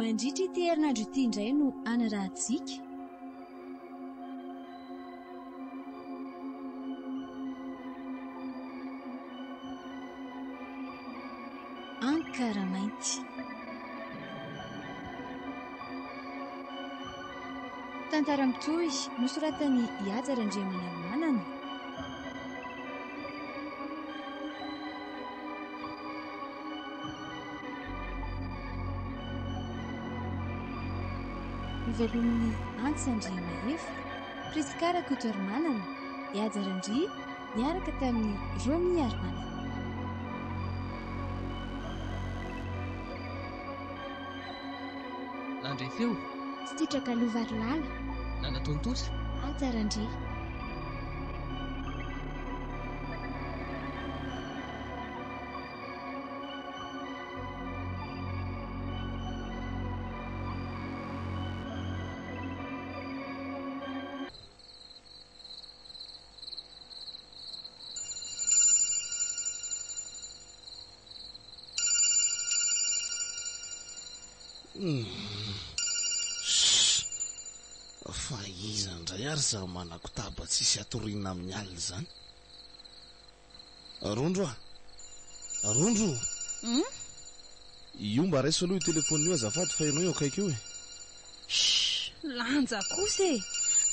Mandritra ity herinandro ity indray no hanarahantsika. Ankaramainty. Tantara mitohy nosoratan'i Ihaja Randriamanalomanana. Novelomin'i Antsa Andriamahefa, Prisca Rakotoarimanana, Ihaja Randria niaraka tamin'i Romy Harimanana. Nandre feo. Sitraka Lovarilala. Nanatontosa. Haja Randria. Fa iza indray ary izany manakotaba tsisy hatoriana amin'ny alina izany? Rondro a! Rondro! Hum? Io mba raiso aloha io telephone io azafady fa ianao eo akaiky eo e! Shh! Lanja kosa e!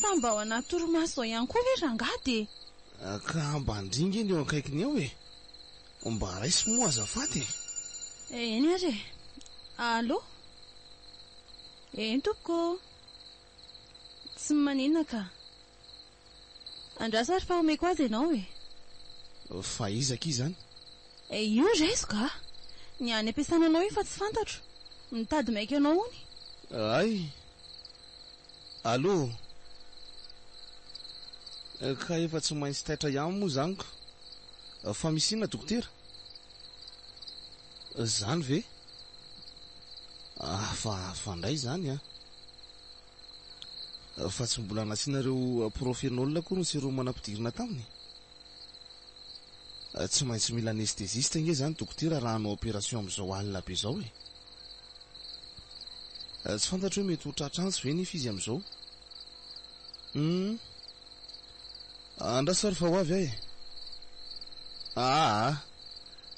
Fa mba ao anaty torimaso izao ihany koa ve rangahy dia. Ka mba ndry nge ny eo akaikiny eo e! Mba raiso moa azafady e! Eny ary e! Allo? Eny tompoko ô! Tsy maninona ka! Andraso ary fa omeko azy ianao e! Fa iza akia izany? Io raiso ka! Ny any am-piasana anao io fa tsy fantatro. Mitady maika anao hono. Hay! Allo! Ka efa tsy maintsy taitra ihany moa izany ko! Fa misy inona dokotera? Izany ve? Hafahafa indray izany an! Fa tsy mbola nasianareo prophénol akory ny sérum nampidirina taminy? Tsy maintsy mila anesthésiste ange izany dokotera raha hanao opération amin'izao alina be izao e! Tsy fantatro hoe mety ho tratra antsy ve nefa izy amin'izao? Hum. Andraso ary fa ho avy aho e! Aa!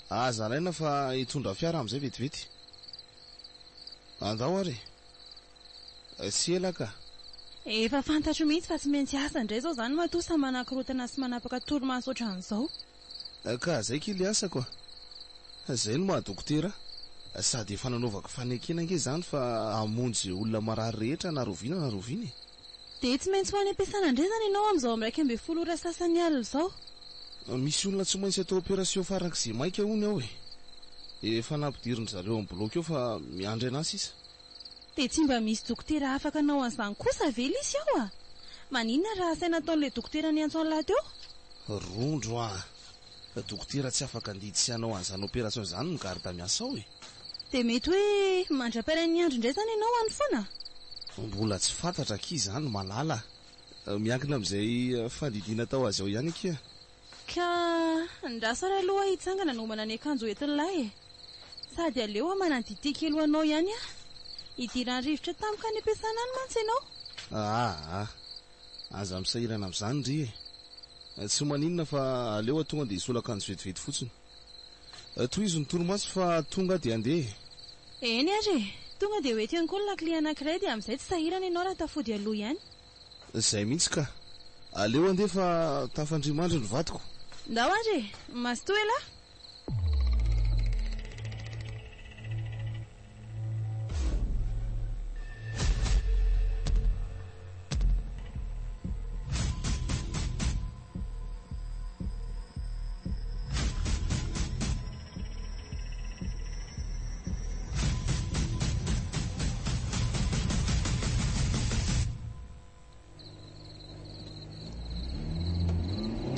Aza alaina fa hitondra fiara amin'izay vetivety. Andao ary e! Tsy ela ka! Efa fantatro mihitsy fa tsy maintsy asa indray izao izany matoa samy manakorontana sy manapaka torimaso ohatran'izao. Ka zay kely asako a! Zay no maha dokotera ahy, sady efa nanaovako fanekena ange zany fa hamonjy ze olona marary rehetra na roviana na roviana e! Dia tsy maintsy ho any am-piasana indray izany ianao amin'izao amin'ny 11 ora sasany alina izao? Misy olona tsy maintsy atao opération farak'izay maika hono ao e! Efa nampidirin-dry zareo amin'ny bloc eo fa miandry an'ahy sisa. Dia tsy mba misy dokotera afaka hanao an'izany kosa ve lisy ao a? Maninona raha asaina ataon'ilay dokotera niantso an'lah teo? Rondro a! Dokotera tsy afaka handidy sy hanao an'izany opération izany ny garde miasa ao e! Dia mety hoe mandra-pairain'ny andro indray izany ianao any foana? Mbola tsy fantatra akia izany Malala a! Miankina amin'izay fandidiana atao azy ao ihany akia. Ka ndraso ary aloha aho hitsangana hanomana ny akanjo hoentin'lah e! Sady aleo hamana dite kely ho anao ihany aho. Hidiran'ny rivotra tampoka any am-piasana any mantsy ianao. Aa! Aza misahirana amin'izany ndry e! Tsy maninona fa aleo aho tonga dia hisolo akanjo vetivety fotsiny. Tohizo ny torimaso fa tonga aho dia handeha e! Eny ary e! Tonga dia ho eto ihany koa ny lakile anankiray dia amin'izay tsy sahirana ianao raha tafody aloha ihany. Izay mihitsy ka! Aleo handeha fa tafandria-mandry ny vadiko. Ndao ary e! Mazotoa elah!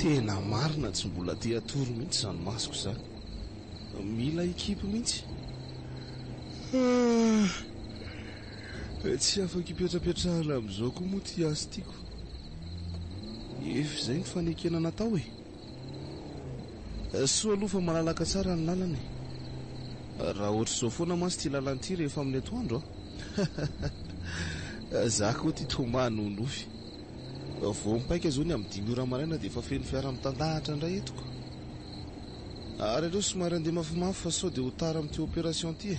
Tena marina tsy mbola te hatory mihitsy izany masoko izany. Mila hikipy mihitsy. Tsy afaka hipetrapetrahana amin'izao koa moa ity asa tiako. Efa izay ny fanekena natao e. Soa aloha fa malalaka tsara ny lalana e. Raha ohatr'izao foana mantsy ity lalana ity rehefa amin'ny atoandro an. Za koa ty toa manonofy. Vao mipaika zao ny amin'ny 5 ora maraina dia efa feno fiara mitandahatra indray eto ko. Ary aleo somary andeha mafimafy fa sao dia ho tara amin'ity opération ity e.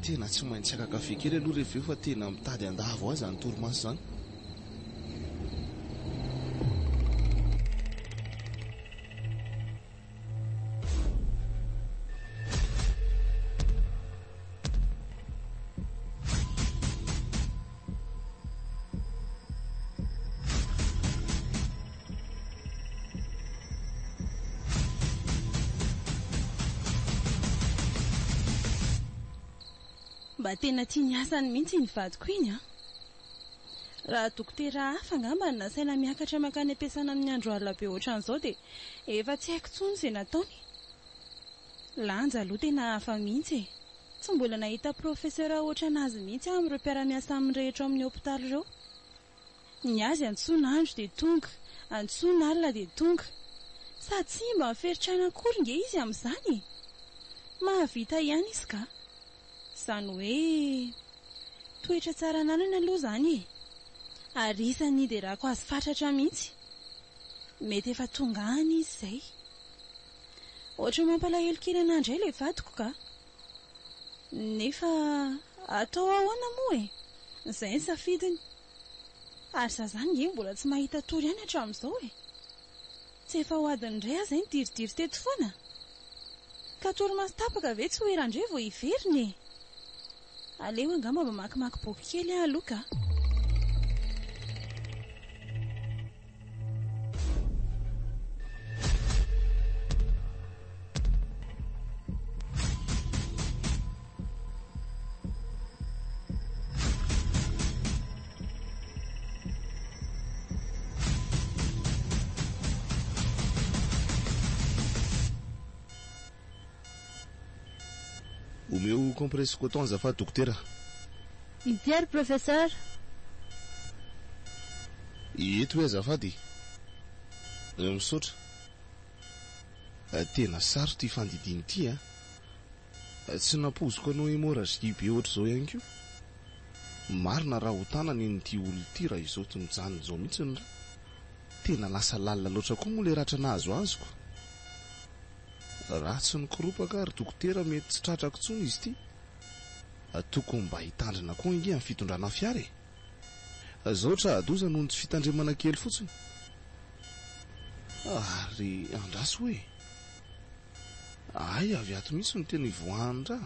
Tena tsy maintsy haka kafe kely aloha rehefa eo fa tena mitady handavo ahy izany torimaso izany. Mba tena tia ny asany mihitsy iny vadiko iny an! Raha dokotera hafa angamba no nasaina miakatra mankany am-piasana amin'ny andro alina be ohatran'izao dia efa tsy haiko intsony izay nataony. Lanja aloha tena hafa mihitsy e! Tsy mbola nahita professeur ohatran'azy mihitsy aho amin'ireo mpiara-miasa aminy rehetra ao amin'ny hopitaly ireo. Ny azy antsoina andro dia tonga, antsoina alina dia tonga. Sady tsy mba miferotraina akory nge izy amin'izany e! Mahavita ihany izy ka! Izany hoe toetra tsara ananany aloha izany e! Ary isan'ny hiderako azy fatratra mihitsy. Mety efa tonga any izy izay. Ohatran'ny mampalahelo kely anah indray ilay vadiko ka! Nefa atao ahoana moa e? Izay ny safidiny. Ary za zany nge mbola tsy mahita tory ihany hatramin'izao e! Tsy efa ho adiny iray aho izay nidiridiry teto foana? Ka torimaso tapaka ve tsy ho era indray vao hiverina e? Aleo angamba mamakimaky boky kely aho aloha ka! Omeo compresse coton azafady dokotera. Ity ary professeur. Eto hoe azafady e. Misaotra. Tena sarotra ity fandidiana ity a. Tsy nampoiziko hanao hémorragie be ohatr'izao ihany koa. Marina raha ho tanana iny ity olona ity raha izao tsy mijanona izao mihitsy ny ra. Tena lasa lalina loatra koa moa ilay ratra nahazo azoko. Raha tsy nikoropaka ary dokotera mety tsy tratrako intsony izy ity. Tokony mba hitandrina koa ange amin'ny fitondrana fiara e! Zao tra-doza noho ny tsy fitandremana kely fotsiny. Ary andraso hoe. Hay avy ato mihitsy no tena ivoahan'ny ra.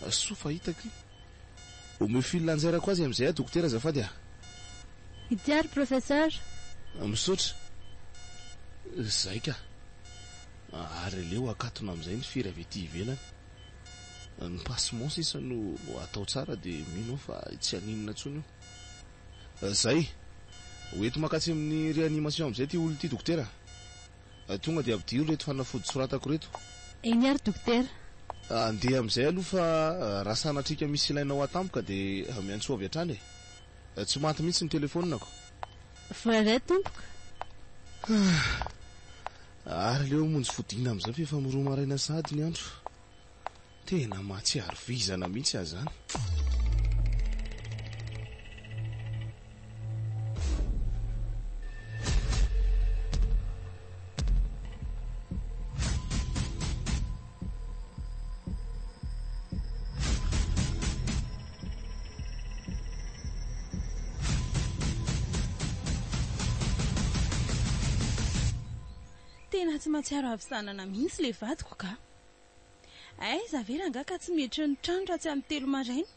Soa fa hitako iny. Omeo fil anjairako azy amin'izay aho dokotera azafady ah. Ity ary professeur. Misaotra. Zay ka. Ary aleo akatona amin'izay ny fery avy ety ivelany. Ny passement sisa no atao tsara dia mino aho fa tsy haninona intsony io. Zay. Ho ento mankatsy amin'ny réanimation amin'izay ity olona ity dokotera. Tonga dia ampidiro ireto fanafody soratako ireto. Eny ary dokotera. Andeha amin'izay aloha fa raha sanatrika misy ilainao ahy tampoka dia miantsoa avy hatrany e. Tsy maty mihitsy ny telefaoniko. Voaray tompoko. Ary aleo hamonjy fodiana amin'izay fa efa miroa maraina sahady ny andro. Tena mahatsiaro vizana mihitsy aho izany. Tena tsy mahatsiaro havizanana mihitsy ilay vadiko ka. Aiza ve rangahy ka tsy miditra ny trano raha tsy amin'ny 3 maraina.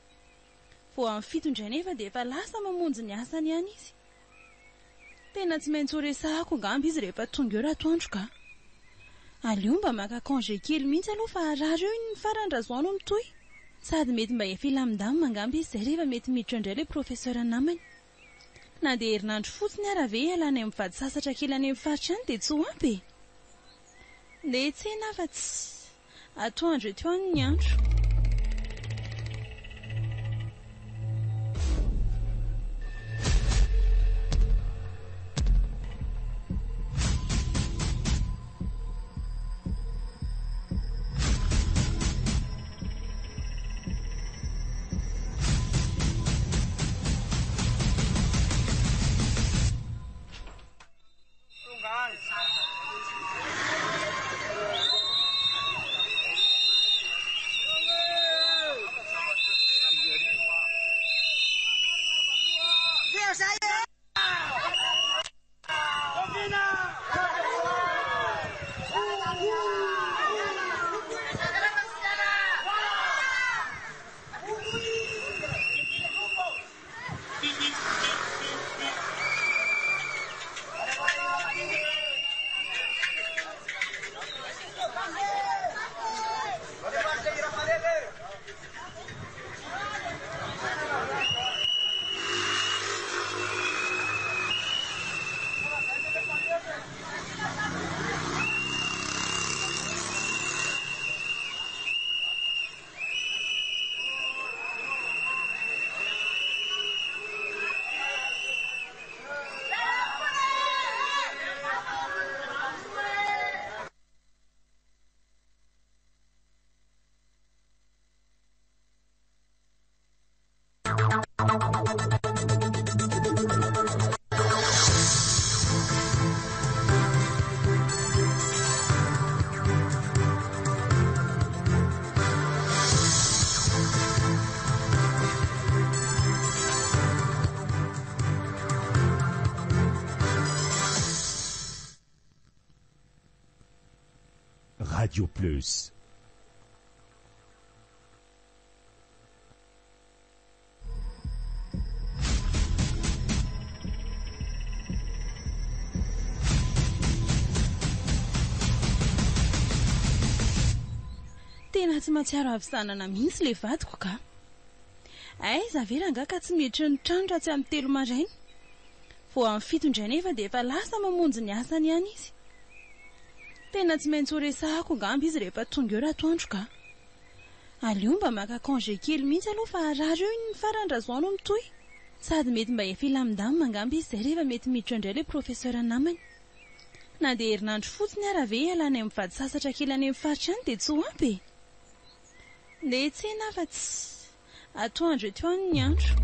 Vao amin'ny 7 indray nefa dia efa lasa mamonjy ny asany ihany izy. Tena tsy maintsy ho resahako angamba izy rehefa tonga eo ratoandro ka. Aleo mba maka congé kely mihitsy aloha fa harary eo iny farany raha izao no mitohy. Sady mety mba efa hilamindamina angamba izy izay rehefa mety miditra indray ilay professeur namany. Na dia herinandro fotsiny ara ve hialana eo mivady sasatra kely any amin'ny faritra any dia tsy ho ampy e! Ndeha hiantsena aho fa tsy atoandro eto ihany ny andro. Radio Plus. Tena tsy mahatsiaro havizanana mihitsy ilay vadiko ka. Aiza ve rangahy ka tsy miditra ny trano raha tsy amin'ny telo maraina. Vao amin'ny fito indray nefa dia efa lasa mamonjy ny asany ihany izy. Tena tsy maintsy ho resahako angamba izy rehefa tonga eo ratoandro ka. Aleo mba maka congé kely mihitsy aloha fa harary eo iny farany raha zao no mitohy. Sady mety mba efa hilamindamina angamba izy izay rehefa mety miditra indray ilay professeur namany. Na dia herinandro fotsiny ara ve hialanay mivady sasatra kely any amin'ny faritra any dia tsy ho ampy e! Ndeha hiantsena aho fa tsy atoandro eto ihany ny andro.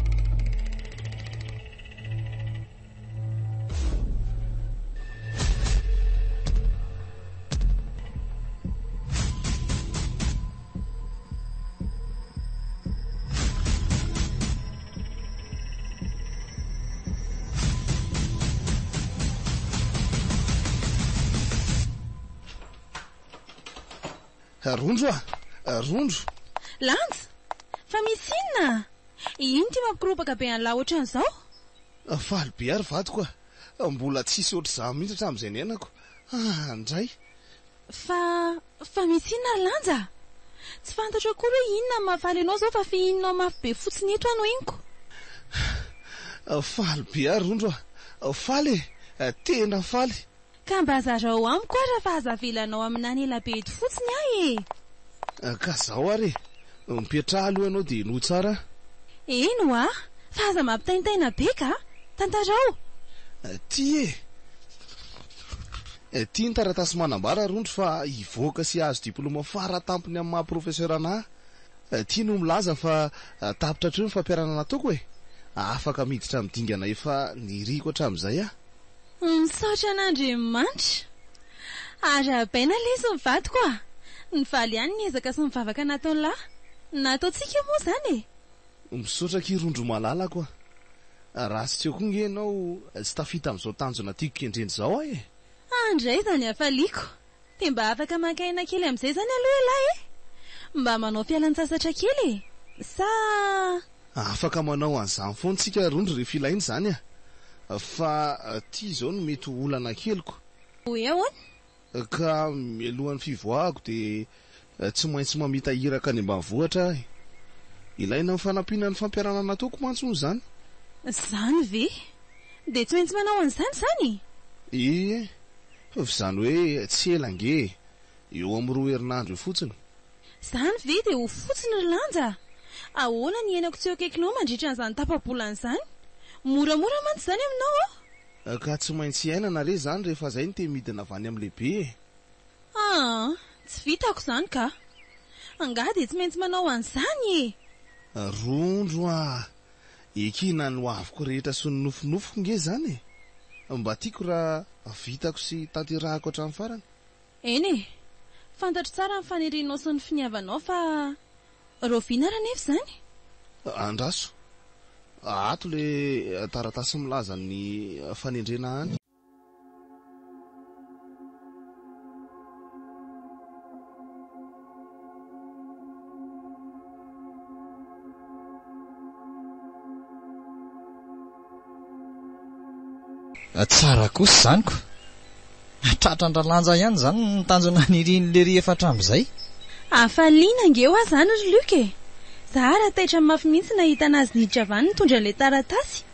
Rondro a! Rondro! Lanja! Fa misy inona? Ino ity mampikoropaka be an'lah ohatran'izao? Faly be ary vadiko a! Mbola tsisy ohatr'izany mihitsy hatramin'izay niainako. Ah, ndray! Fa, fa misy inona ry Lanja? Tsy fantatro akory hoe inona no mahafaly anao izao fa fihininao mafy be fotsiny eto aho no henoko. Faly be aho Rondro a! Faly e! Tena faly! Ka mba zarao amiko ara fa aza avelanao haminany ela be eto fotsiny aho e! Ka zao ary e! Mipetraha aloha ianao dia henoy tsara a! Eny hoa! Fa aza mampitaintaina be ka! Tantarao! Ty e! Ty ny taratasy manambara Rondro fa hivoaka sy hahazo diploma fara tampony amin'ny maha professeur anah. Ty no milaza fa tapitra hatreo ny fampiharana nataoko e! Afaka miditra amin'ny dingana efa niriko hatramin'izay aho. Misaotra an'Andriamanitra. Arahabaina lesy ny vadiko a! Nivaly ihany ny ezaka sy ny vavaka nataon'lah. Nataontsika moa izany e! Misaotra akia Rondro malalako a! Raha tsy teo koa nge ianao tsy tafita amin'izao tanjona tiako kendrena izao aho e! Andray izany hafaliako! Dia mba afaka maka aina kely amin'izay izany aloha ialahy e! Mba manao fialan-tsasatra kely e! Sa. Afaka manao an'izany foana tsika Rondro rehefa ilaina izany a! Fa ity izao no mety ho olana keliko. Hoe ahoana? Ka mialohan'ny fivoahako dia tsy maintsy mamita iraka any ambanivohitra aho e! Ilaina amin'ny fanampiana ny fampiharana nataoko mantsy hono izany. Izany ve? Dia tsy maintsy manao an'izany izany? Ie, fa izany hoe tsy ela ange e! Eo amin'ny roa herinandro eo fotsiny. Izany ve dia ho fotsiny ry Lanja a! Ahoana ny hiainako tsy eo akaikinao mandritra an'izany tapa-bolana izany? Moramora mantsy izany aminao ô! Ka tsy maintsy iainana re izany rehefa zay no te midina avy any amin'ny lehibe e! Aa! Tsy vitako izany ka! Angaha dia tsy maintsy manao an'izany e! Rondro a! Ekena ny hoaviko rehetra sy ny nofinofiko nge izany e! Mba tiako raha vitako sy tanterahako hatramin'ny farany. Eny e! Fantatro tsara ny fanirianao sy ny finiavanao fa rahoviana ary anefa izany? Andraso. Ato le taratasy milaza ny fanendrena any. Tsara kosa izany ko! Tratran-dRalanja ihany izany ny tanjona nirian'i Lery efa hatramin'izay. Hafaliana ange hoa izany ry Luc e! Za ara taitra mafy mihitsy nahita anazy niditra avy any nitondra an'ilay taratasy.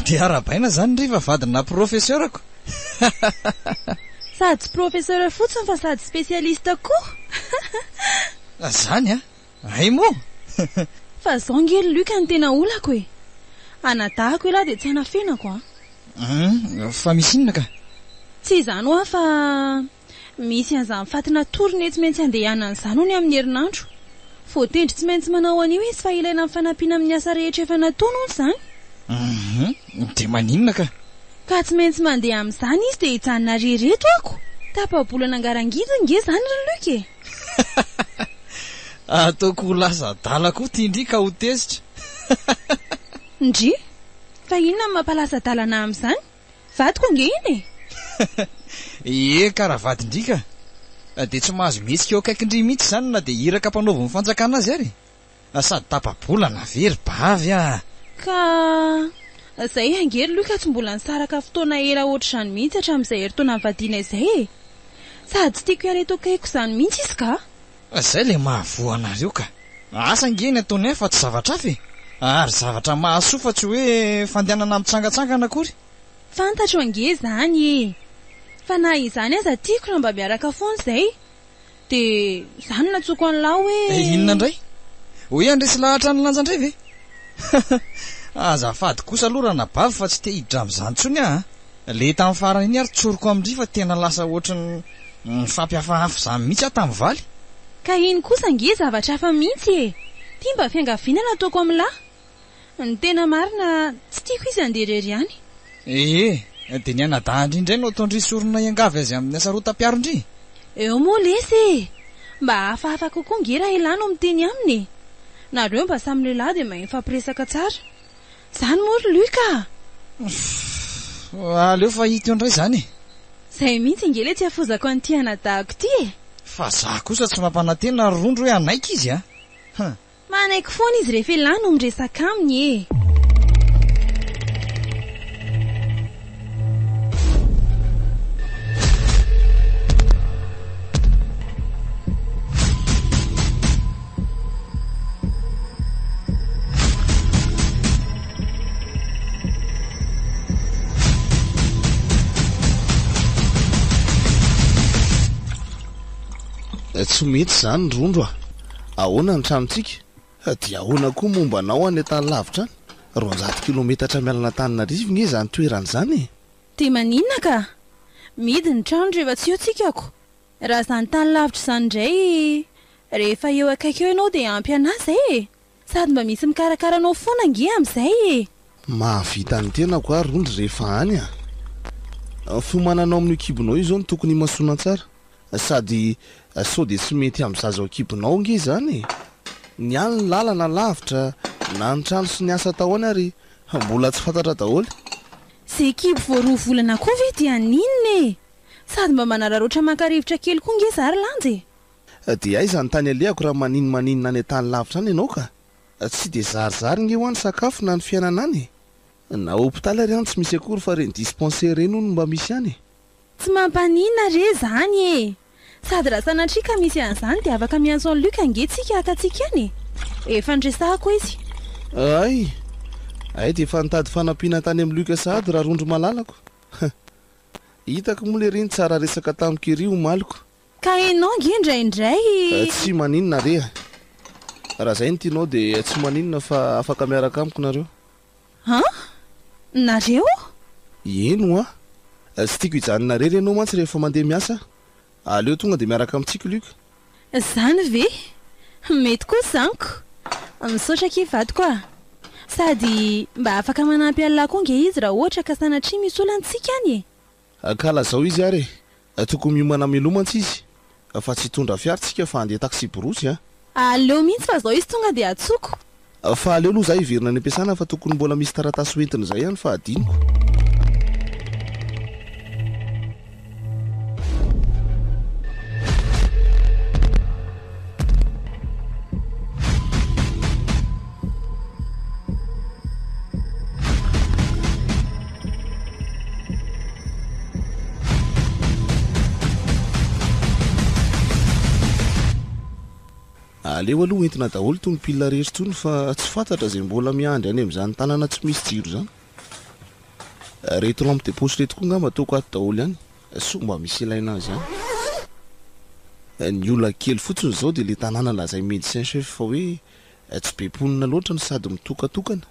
Dia arahabaina izany ry fa vadina professeur-ko. Sady tsy professeur fotsiny fa sady spécialiste koa. Izany an! Hay moa! Fa zao nge ry Luc no tena olako e! Anadahako elah dia tsy anafenako an! Hum, fa misy inona ka? Tsy izany hoa fa misy an'izany faty natoriny tsy maintsy andehanana izany hono amin'ny herinandro. Voatendry tsy maintsy manao an'io izy fa ilaina ny fanampiana amin'ny asa rehetra efa nataony hono izany. Hum, dia maninona ka? Ka tsy maintsy mandeha amin'izany izy dia hijanona rery eto ako! Tapa-bolana angarangidiny nge izany ry Luc e! Ataoko ho lasa adala koa ty ndry ka ho tezitra. Ndry! Fa inona no mampalasa adala anah amin'izany? Vadiko ange iny e! Ie ka raha vadin-dry ka! Dia tsy mahazo mihetsika eo akaikin-dry mihitsy izany na dia iraka ampanaovin'ny fanjakana azy ary e! Sady tapa-bolana ve ry bavy a! Ka izay ange ry Luc tsy mbola nisaraka fotoana ela ohatr'izany mihitsy hatramin'izay herintaona nivadiana izay e! Sady tsy tiako hiala eto akaikiko izany mihitsy izy ka! Izay ilay mahavoa anareo ka! Asa ange ny ataony any fa tsy zavatra hafa e! Ary zavatra mahasoa fa tsy hoe fandehanana mitsangantsangana akory. Fantatro ange izany e! Fa na izany aza tiako raha mba miaraka foana izay. Dia izany no nantsoiko an'lah hoe. Inona indray? Hoe handresy lahatra an'i Lanja indray ve? Azafady kosa aloha ranabavy fa tsy te hiditra amin'izany intsony aho a! Le tamin'ny farany iny ary tsoriko amin-dry fa tena lasa ohatry ny nifampihafahafa izany mihitsy aho tamin'ny valy. Ka iny kosa ange zavatra hafa mihitsy e! Ty mba fiangaviana nataoko amin'lah. Ny tena marina tsy tiako izy handeha irery ihany. Ee, dia ny anadahin-dry indray no ataon-dry sorona hiangavy azy amin'ny hasarotam-piaron-dry? Eo moa lesy e! Mba hafahafa kokoa nge raha elah no miteny aminy e! Nareo mba samy lehilahy dia mahay mifampiresaka tsara. Zany moa ry Luc a! Huff, aleo fa hita eo indray izany e! Zay mihitsy nge le tsy hafozako an'ity anadahiko ity e! Fa za kosa tsy mampanantena ry Rondro hoe hanaiky izy a! Huh. Manaiky foana izy rehefa elah no miresaka aminy e! Tsy mety izany Rondro a! Ahoana ny tranontsika? Dia ahoana koa momba anao any an-tany lavitra any? 200 kilometatra miala an'Antananarivo nge izany toerana izany e! Dia maninona ka? Mihidy ny trano rehefa tsy eo tsika ko! Raha izany tany lavitra izany indray, rehefa eo akaiky eo ianao dia ampy an'ahy izay e! Sady mba misy mikarakara anao foana ange amin'izay e! Mahavita ny tenako aho Rondro rehefa any a! Ny fiomananao amin'io kibonao io izao no tokony himasoana tsara. Sady sao dia tsy mety amin'ny zaza ao an-kibonao ange izany e! Ny any ny lalana lavitra, na ny trano sy ny asa atao any ary mbola tsy fantatra daholo. Izay kibo vao roa volana koa ve dia haninona e! Sady mba manararaotra maka rivotra kely koa nge za ry Lanja e! Dia aiza ny tany alehako raha maninomaninona any an-tany lavitra any ianao ka! Tsy dia zarizary nge hoa ny sakafo na ny fiainana any e! Na hopitaly ary any tsy misy akory fa ireny dispensaire ireny hono no mba misy any e! Tsy mampaninona re zany e! Sady raha sanatria ka misy an'izany dia afaka miantso an'i Luc ange tsika haka antsika any e! Efa niresahako izy. Hay! Hay dia efa nitady fanampiana tany amin'i Luc sahady Rarondro malalako. Hitako moa lery iny tsara resaka tamiko ery omaly ko. Ka enao nge indraindray. Tsy maninona re a! Raha zay no tianao dia tsy maninona fa afaka miaraka amiko nareo. An? Nareo? Eny hoa! Tsy tiako hijanona irery ianao mantsy rehefa mandeha miasa. Aleo tonga dia miaraka amintsika Luc. Zany ve? Mety kosa zany ko! Misaotra akia vadiko a! Sady mba afaka manampy an'lah koa nge izy raha ohatra ka sanatria misy olana tsika any e! Ka lazao izy ary e! Tokony miomana mialoha mantsy izy fa tsy hitondra fiara tsika fa handeha taxi-brousse a! Aleo mihitsy fa zao izy tonga dia atsoko. Fa aleo aloha za hiverina any am-piasana fa tokony mbola misy taratasy ho entina izay any fa adinoko. Aleo aloha hoentina daholo itony pile rehetra itony fa tsy fantatra izay mbola miandry any amin'izany tanana tsy misy jiro izany. Ireto lampe de poche ireto koa angamba ataoko ato daholo ihany sao mba misy ilaina azy ihany. Ny olana kely fotsiny izao dia ilay tanàna lazain'ny médecin chef fa hoe tsy be mponina loatra no sady mitokatokana.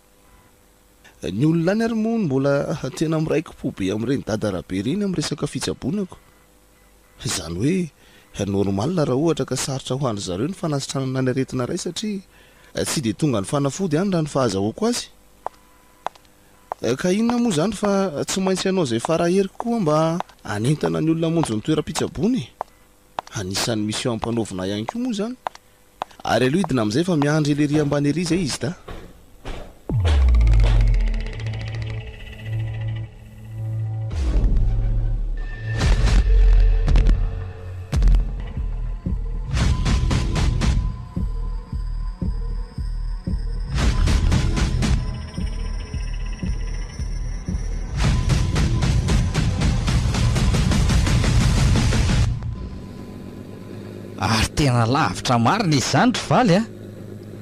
Ny olona any ary moa no mbola tena miraiki-po be amin'ireny dada rabe ireny amin'ny resaka fitsaboana ko. Izany hoe normal raha ohatra ka sarotra ho an-dry zareo ny fanasitranana ny aretina iray satria tsy dia tonga ny fanafody any raha ny fahazahoako azy. Ka inona moa izany fa tsy maintsy hanao izay fara heriko koa mba hanentana ny olona hamonjy ny toeram-pitsaboana e! Anisan'ny mission ampanaovina ihany koa moa izany. Ary aleo hidina amin'izay fa miandry ela ery ambany ery izay izy da. Ary tena lavitra marina izy izany ry Valy a!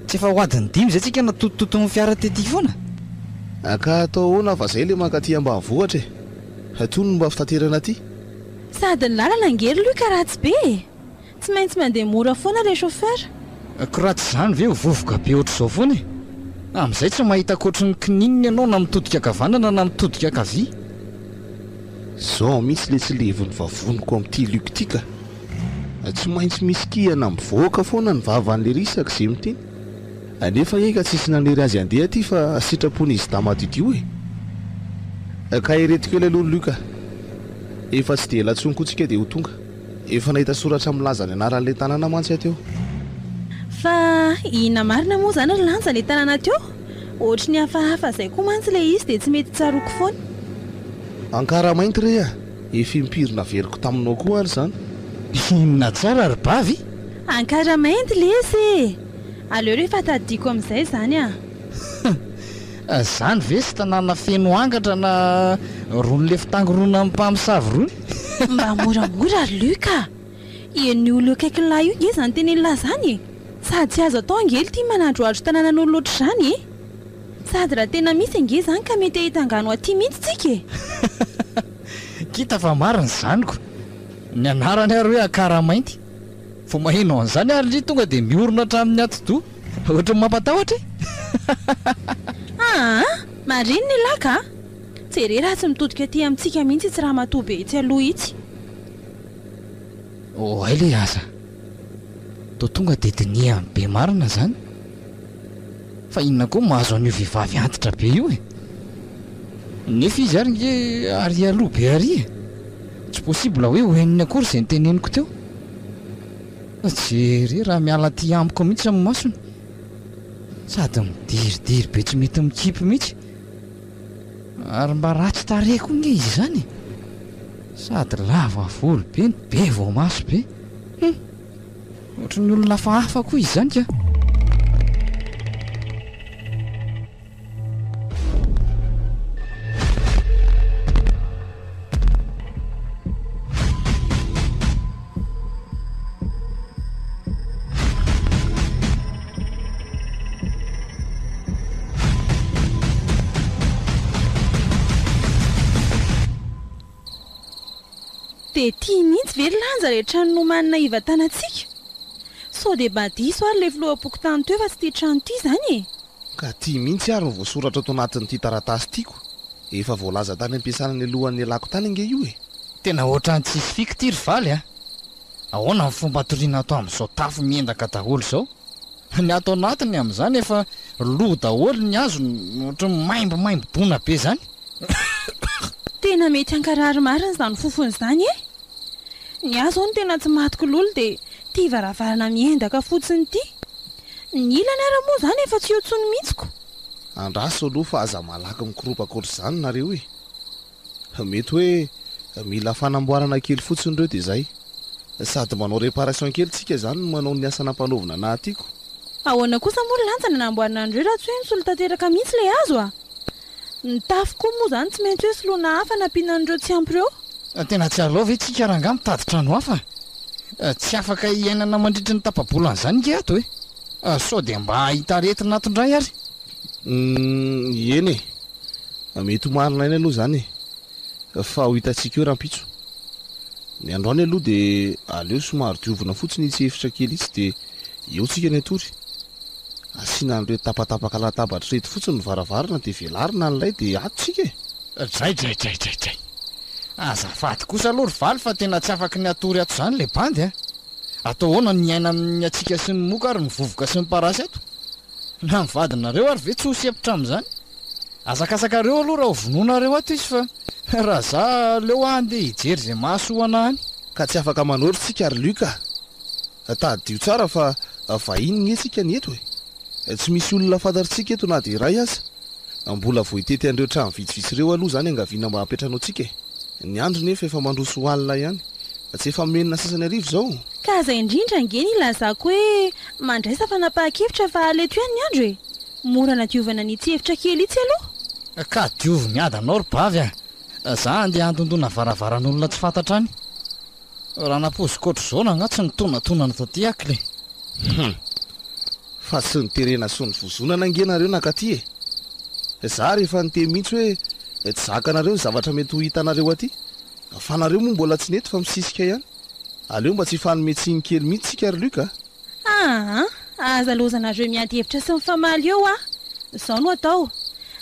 Tsy efa ho adiny dimy izay tsika natotototon'ny fiara tety foana? Ka atao ahoana fa zay le mankaty ambanivohitra e! Toa ny mba fitaterana aty. Sady ny lalana ange ry Luc ratsy be e! Tsy maintsy mandeha mora foana le chauffeur. Ko raha tsy izany ve ho vovoka be ohatr'izao foana e! Amin'izay tsy mahita ankoatry ny kininina ianao na mitodika ankavanana na mitodika ankavia. Zao mihitsy le tsy levon'ny vavoniko amin'ity Luc ty ka! Tsy maintsy misy kihana mivoaka foana ny vavan'lery isaky ze miteny. Nefa eka tsisy nanery azy handeha aty fa sitrapon'izy dahy madiodio e! Ka ireto kely aloha Luc a! Efa tsy dia ela intsony koa tsika dia ho tonga. Efa nahita soratra milaza ny anaran'ilay tanàna mantsy aho teo. Fa inona marina moa izany ry Lanja ilay tanàna teo? Ohatry ny hafahafa izay koa mantsy ilay izy dia tsy mety tsaroako foana. Ankaramainty re a! Efa impiry naveriko taminao koa ary izany. Inona tsara ry bavy? Ankaramainty lesy e! Aleo rehefa tadidiko amin'izay izany a! Zany ve sy tanàna feno angatra na rony le fitangorona amin'ny mpamosavy rony? Mba moramora ry Luc a! Eny olona eo akaikin'lah io nge zany tenenin'lah zany e! Sady tsy azo atao ange lty manandroandro tanànan'olona ohatr'izany e! Sady raha tena misy ange zany ka mety hahita angano aty mihitsy tsika e! Kita fa marina izany ko! Ny anarany ary hoe Akaramainty. Vao maheno an'izany ary ndry tonga dia miorina hatramin'ny atidoha. Ohatran'ny mampatahotra e! Aa! Marina elah ka! Jere raha tsy mitodika aty amintsika mihitsy itsy ramatoa be itsy aloha itsy. Oay le aza! Toa tonga dia dinihany be marina izany. Fa inona koa mahazo an'io vehivavy antitra be io e? Nefa izy ary nge ary aloha be ary e! Tsy possible hoe ho henony akory izay noteneniko teo. Jere raha miala aty amiko mihitsy ny masony. Sady midiridiry be tsy mety mikipy mihitsy. Ary mba ratsy tarehy koa nge izy izany e! Sady lava volo be no be voamaso be. Hum! Ohatry ny olona hafahafa koa izy izany ka! Dia ity mihitsy ve ry Lanja ilay trano nomanina hivantanantsika? Sao dia mba diso ary ilay filoham-pokontany teo fa tsy ity trano ity izany e? Ka ity mihitsy ary no voasoratra ato anatin'ity taratasy ity ko! Efa voalaza tany am-piasana nialohan'ny nialako tany ange io e! Tena ohatran'ny tsisy fika ity ry Valy a! Ahoana ny fomba hatoriana ato amin'izao tafo miendaka daholo izao? Ny ato anatiny amin'izany efa lo daholo ny hazo ohatran'ny maimbomaimbo dona be izany. Tena mety hankarary marina izany fofona izany e! Ny ahy izao no tena tsy matiko lolo dia ity varavarana miendaka fotsiny ity. Ny ilany ara moa izany efa tsy eo intsony mihitsy ko. Andraso aloha fa aza malaky mikoropaka ohatr'izany nareo e! Mety hoe mila fanamboarana kely fotsiny ireo dia izay. Sady manao réparation kely tsika izany no manao ny asa nampanaovina anah aty ko. Ahoana kosa moa ry Lanja ny nanamboarana an'ireo raha tsy hoe nisolo tanteraka mihitsy ilay hazo a? Ny tafo koa moa izany tsy maintsy hoe soloina hafa nampiana an'ireo tsy ampy ireo. Tena tsy aleo ve tsika rangaha mitady trano hafa? Tsy afaka hiainana mandritry ny tapa-bolana izany nge ato e! Sao dia mba hahita aretina ato indray ary? Humm eny e! Mety ho marina ihany aloha izany e! Fa ho hitantsika eo rahampitso. Ny androany aloha dia aleo somary diovina fotsiny itsy efitra kely itsy dia eo tsika ny hatory. Asiana an'ireto tapatapaka latabatra ireto fotsiny ny varavarana dia velarina ny lay dia ato tsika e! Dray dray dray dray dray. Azafady kosa aloha ry Valy fa tena tsy afaky ny hatory ato izany ilay bandy a! Atao ahoana ny hiaina amin'ny hatsiaka sy ny moka ary ny vovoka sy ny parasy ato? Na ny vadinareo ary ve tsy ho sempotra amin'izany? Azakazakareo aloha raha ho vonoinareo ato izy fa raha za aleo aho andeha hijery izay mahasoa anah any. Ka tsy afaka manory tsika ry Luc a! Tadidio tsara fa vahiny nge tsika ny eto e! Tsy misy olona fantatritsika eto na dia iray aza. Mbola vao hitety an'ireo trano vitsivitsy ireo aloha izany angaviana mba hampiantrano antsika e! Ny andro nefa efa mandroso ho alina ihany. Tsy efa menina sasany hariva izao? Ka aza indrindra ange ny ilazako hoe mandraisa fanapahan-kevitra fa aleto ihany ny andro e! Mora anadiovana an'itsy efitra kely itsy aloha. Ka diovy miadana ao ry bavy a! Za andeha handondona varavaran'olona tsy fantatra any. Raha nampoiziko ohatr'izao na angaha tsy nitonatonana taty aho kle. Hum. Fa tsy niterena sy nivozonana ange nareo nankaty e. Za ary efa niteny mihitsy hoe tsy zakanareo ny zavatra mety ho hitanareo aty. Fa nareo moa mbola tsy nety fa misisika ihany. Aleo mba tsy hifanome tsiny kely mihitsy tsika ry Luc a. Aa! Aza lozanareo miady hevitra sy mifamaly eo a! Zao no atao,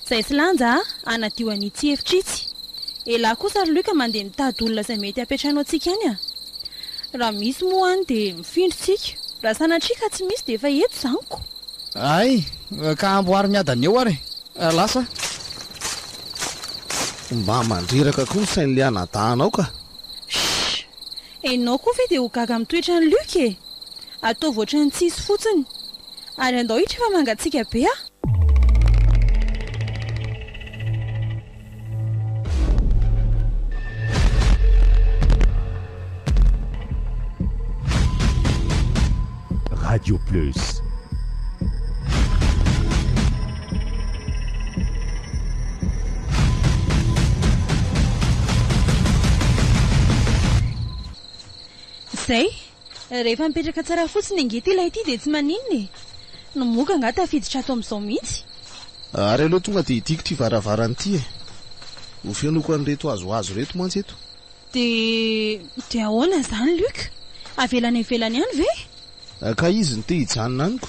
zay sy Lanja a, anadio an'itsy hevitra itsy. Elah kosa ry Luc mandeha mitady olona izay mety hampiantrano antsika any a! Raha misy moa any dia mifindra tsika, raha sanatria ka tsy misy dia efa eto izany ko! Hay, ka amboary miadana eo ary e! Lasa. Mba mandreraka koa ny sain'ilay anadahinao ka! Shh! Enao koa ve dia ho gaga amin'ny toetran'i Luc e! Ataovy ohatran'ny tsisy fotsiny. Ary andao hiditra fa mangatsiaka be a! Radio Plus. Zay! Rehefa mipetraka tsara fotsiny ange ity ilay ity dia tsy maninona e! Ny moka angaha tafiditra ato amin'izao mihitsy? Ary aleo tonga dia hidiko ity varavarana ity e! Ho fenoiko an'ireto hazohazo ireto mantsy eto. Dia dia ahoana izany Luc? Avela any ivelany any ve? Ka izy no te hijanona any ko.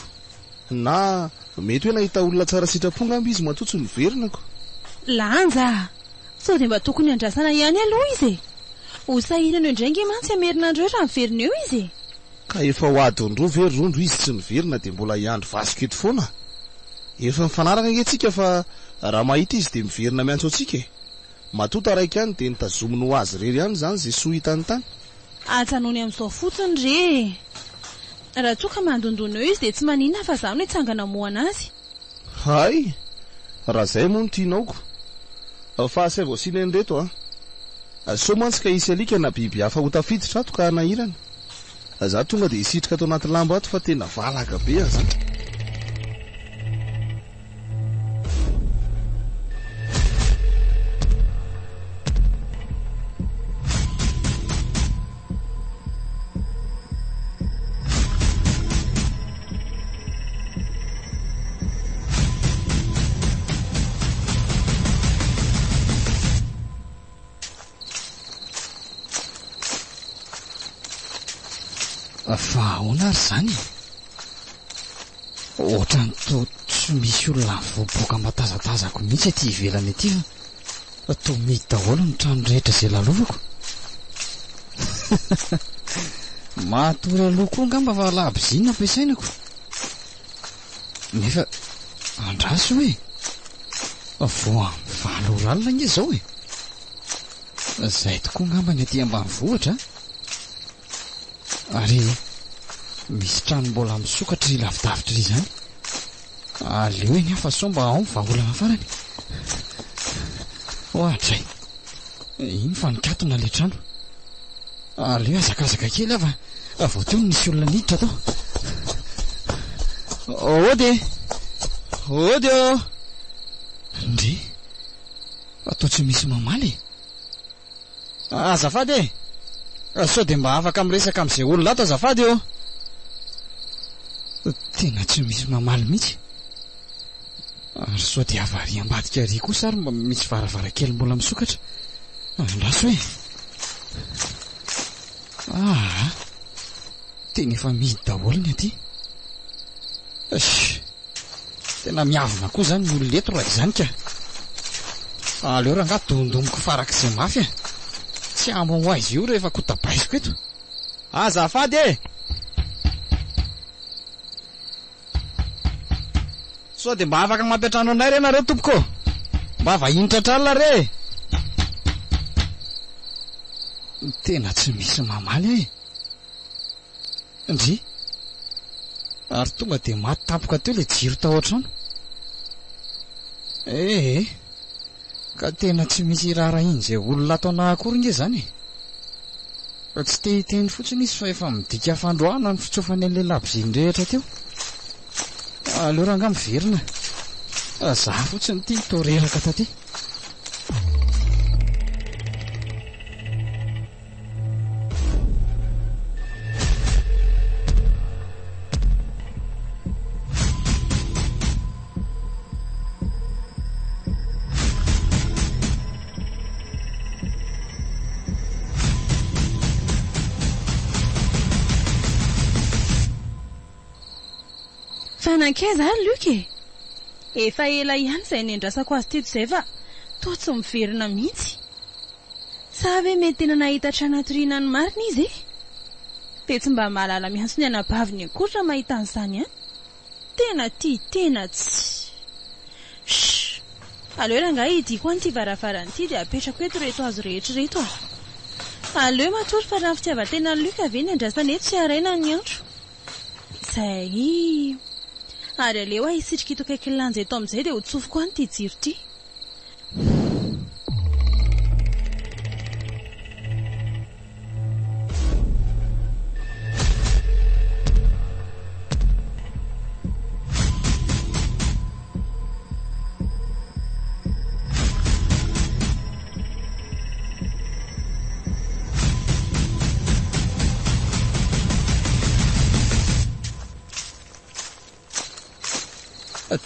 Na mety hoe nahita olona tsara sitrapo angamba izy matoa tsy niverina ko. Lanja a! Sao dia mba tokony andrasana ihany aloha izy e! Ho sahirana eo indray ange mantsy hamerina an'ireo raha miverina eo izy e! Ka efa ho adiny roa ve ry Rondro izy tsy niverina dia mbola hiandry vasiko eto foana? Efa nifanaraka ange tsika fa raha mahita izy dia miverina miantso antsika e! Matoa taraiky ihany dia notazominy ho azy irery ihany izany izay soa hitany tany. Ajanony amin'izao fotsiny re e! Raha toa ka mandondona eo izy dia tsy maninona fa izaho no hitsangana hamohana azy. Hay! Raha izay moa no tianao ko. Fa asaivo asiana an'ireto an! Sao mantsy ka hisy alika na biby hafa ho tafiditra ato ka hanahirana. Za tonga dia hisitrika ato anaty lamba ato fa tena valaka be aza. Fa ahoana ary izany e? Ohatran'ny toa tsy misy olona mivoaboaka mba tazatazako mihitsy aty ivelany aty fa toa mihidy daholo ny trano rehetra izay lalovako. Matory aloha koa angamba fa labozia no ampiasainako. Nefa andraso e! Vao amin'ny valo ora alina ange izao e! Izay tokoa angamba ny aty ambanivohitra a! Ary misy trano mbola misokatra ery lavidavitra ery izany. Aleo eny aho fa sao mba ao ny vahaolana farany. Oadray! Iny fa nikatona ilay trano. Aleo hihazakazaka kely aho fa vao teo no nisy olona niditra tao. Ody e! Ody ô! Ndry! Fa toa tsy misy mamaly e! Azafady e! Sao dia mba afaka miresaka amin'izay olona ato azafady ô! Tena tsy misy mamaly mihitsy. Ary sao dia avy ary ambadika ary kosa ary mba misy varavarankely mbola misokatra. Andraso e! Aa! Tena efa mihidy daholo ny aty. Eish! Tena miavona koa izany ny olona eto raha izany ka! Aleo rangahy dondomiko farak'izay mafy e! Tsy hamoha ho aiza io rehefa kotabaisiko eto. Azafady e! Sao dia mba afaka mampiantrano anay re nareo tompoko ô? Mba vahiny tratr'alina re e! Tena tsy misy mamaly ahy e! Ndry! Ary tonga dia maty tampoka teo ilay jiro tao an-trano. Eh eh! Ka tena tsy misy iraharahian'izay olona ato anà akory nge izany e! Fa tsy te hiteny fotsiny izy fa efa midika fandroahana ny fitsofany an'ilay labozia nirehitra teo. Aleo rangahy miverina. Za fotsiny ity toa reraka taty. Fa nankaiza ary Luc e? Efa ela ihany izay niandrasako azy teto izay fa toa tsy miverina mihitsy. Sa ve mety tena nahita trano hatoriana ny marina izy e? Dia tsy mba mahalala miantso ny anabaviny akory raha mahita an'izany an! Tena tia tena tsy. Shh! Aleo rangahy hidiako any ity varavarana ity dia apetrako eto ireto hazo rehetra ireto a! Aleo matory fa raha ny fitiavan-tenan'i Luc ve ny andrasana eto tsy haraina ny andro. Izay. Ary aleo aho hisitrika ito akaikin'ny lanja eto amin'izay dia ho tsofiko any ity jiro ity.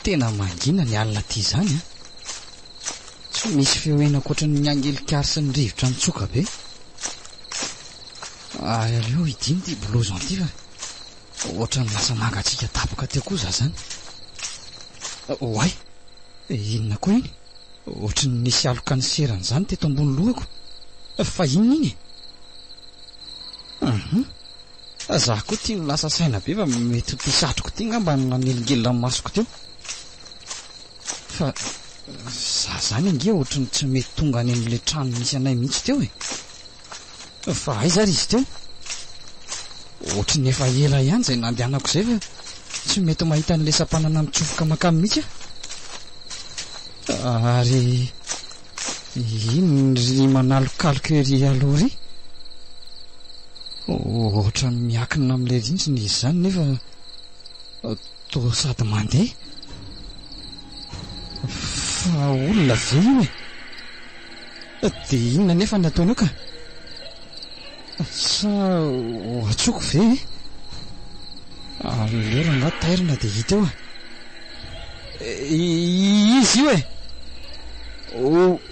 Tena mangina ny alina aty izany an! Tsy misy feo heno ankoatra ny angelikary sy ny rivotra mitsoka be. Ary aleo hidino ity blouson ity fa ohatran'ny lasa mangatsiaka tampoka teo koa za zany. Oay! Inona koa iny? Ohatry ny nisy aloka niserana izany teto ambony lohako. Fa inona iny e? Hum. Za koa ity no lasa saina be fa mety ho ity satroko ity ngamba no nanelingelina ny masoko teo. Fa za zany ange ohatry ny tsy mety tonga any amin'ilay trano nisy anay mihitsy teo e. Fa aiza ary izy teo? Ohatry ny efa ela ihany izay nandehanako izay fa tsy mety mahita an'ilay sampanana mitsofoka mankany mihitsy aho. Ary inona ry manalokaloka ery aloha ery? Ohatran'ny miankina amin'ilay rindrina izy izany nefa toa sady mandeha. Fa olona ve io e? Dia inona anefa ny ataony eo ka? Sa ho antsoiko ve e? Aleo rangahy tairina dia hita eo e! Iza io e?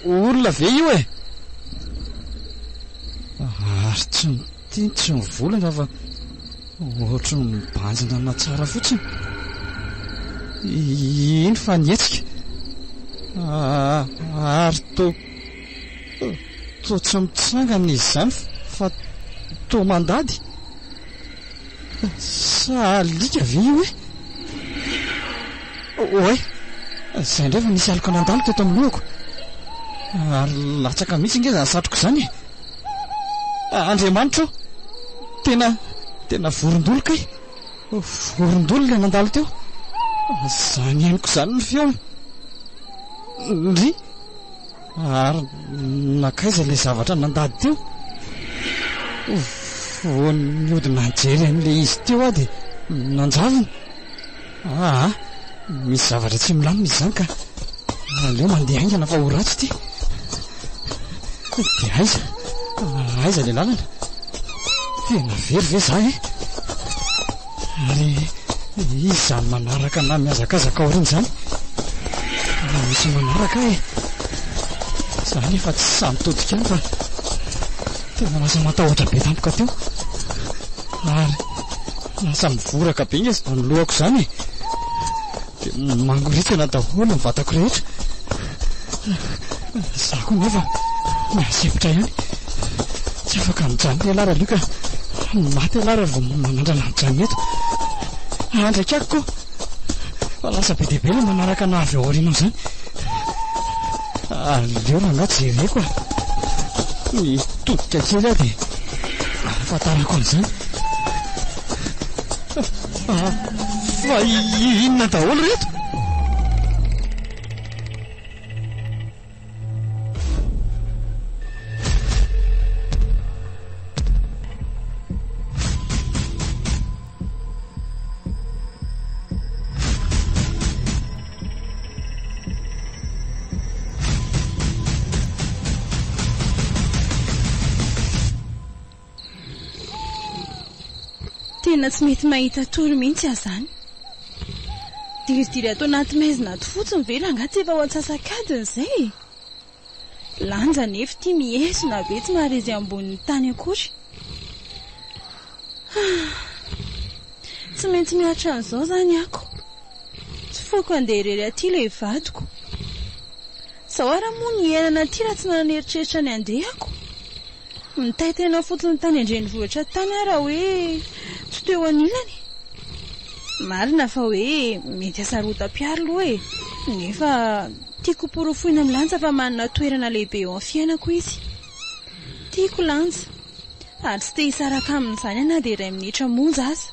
Olona ve io e? Ary tsy miteny tsy mivolana fa ohatry ny mibanjina ana tsara fotsiny. Iny fa nihetsika. Ary toa toa tsy mitsangana izy izany fa toa mandady. Sa alika ve io e? Oay! Izay indray vao nisy aloka nandalo teto amin'ny lohako. Ary latsaka mihitsy ange izany satroko izany e! Andriamanitra ô! Tena, tena vorondolo kay! Vorondolo ilay nandalo teo. Izany henoko izany ny feony. Ndry! Ary nankaiza ilay zavatra nandady teo? Vao nihodina nijery an'ilay izy teo aho dia nanjavona. Aa, misy zavatra tsy milamina izy izany ka. Aleo mandeha haingana fa ho ratsy ity. Dia aiza? Aiza ilay lalana? Tena very ve za e? Ary iza izany manaraka na mihazakazaka aoriana izany? Tena misy manaraka ahy e! Za nefa tsy sahy mitodika any fa tena lasa matahotra be tampoka teo. Ary lasa mivoraka be nge izany lohako izany e! Dia mangoritsina daholo ny vatako rehetra. Za koa nefa mihasempotra ihany. Tsy afaka mijanona ialahy Ralioka. Maty ialahy raha vao manandrana mijanona eto. Andraikako koa. Fa lasa be dia be ilay manaraka anah avy ao aorianao izany. Aleo rangahy jereko a. Mitodika kely aho dia ahafantarako an'izany. Fa inona daholo ireto? Tena tsy mety mahita tory mihitsy aho izany. Diridiry ato anaty maizina ato fotsiny ve rangahy tsy efa ho antsasak'adiny izay e? Lanja anefa ity mihesona be tsy maharezy ambonin'ny tany akory. Tsy maintsy miaritra an'izao izany ako. foiko handeha irery aty ilay vadiko. Izao ara moa ny hiainana aty raha tsy nanana eritreritra ny handehako. Nitaintaina fotsiny tany an-drenivohitra tany aho raha hoe tsy teo anilany. Marina fa hoe mety hasarotam-piaro aloha e, nefa tiako hoporofoina amin'i Lanja fa manana toerana lehibe eo amin'ny fiainako izy. Tiako Lanja, ary tsy te hisaraka aminy izany aho na dia iray minitra monja aza.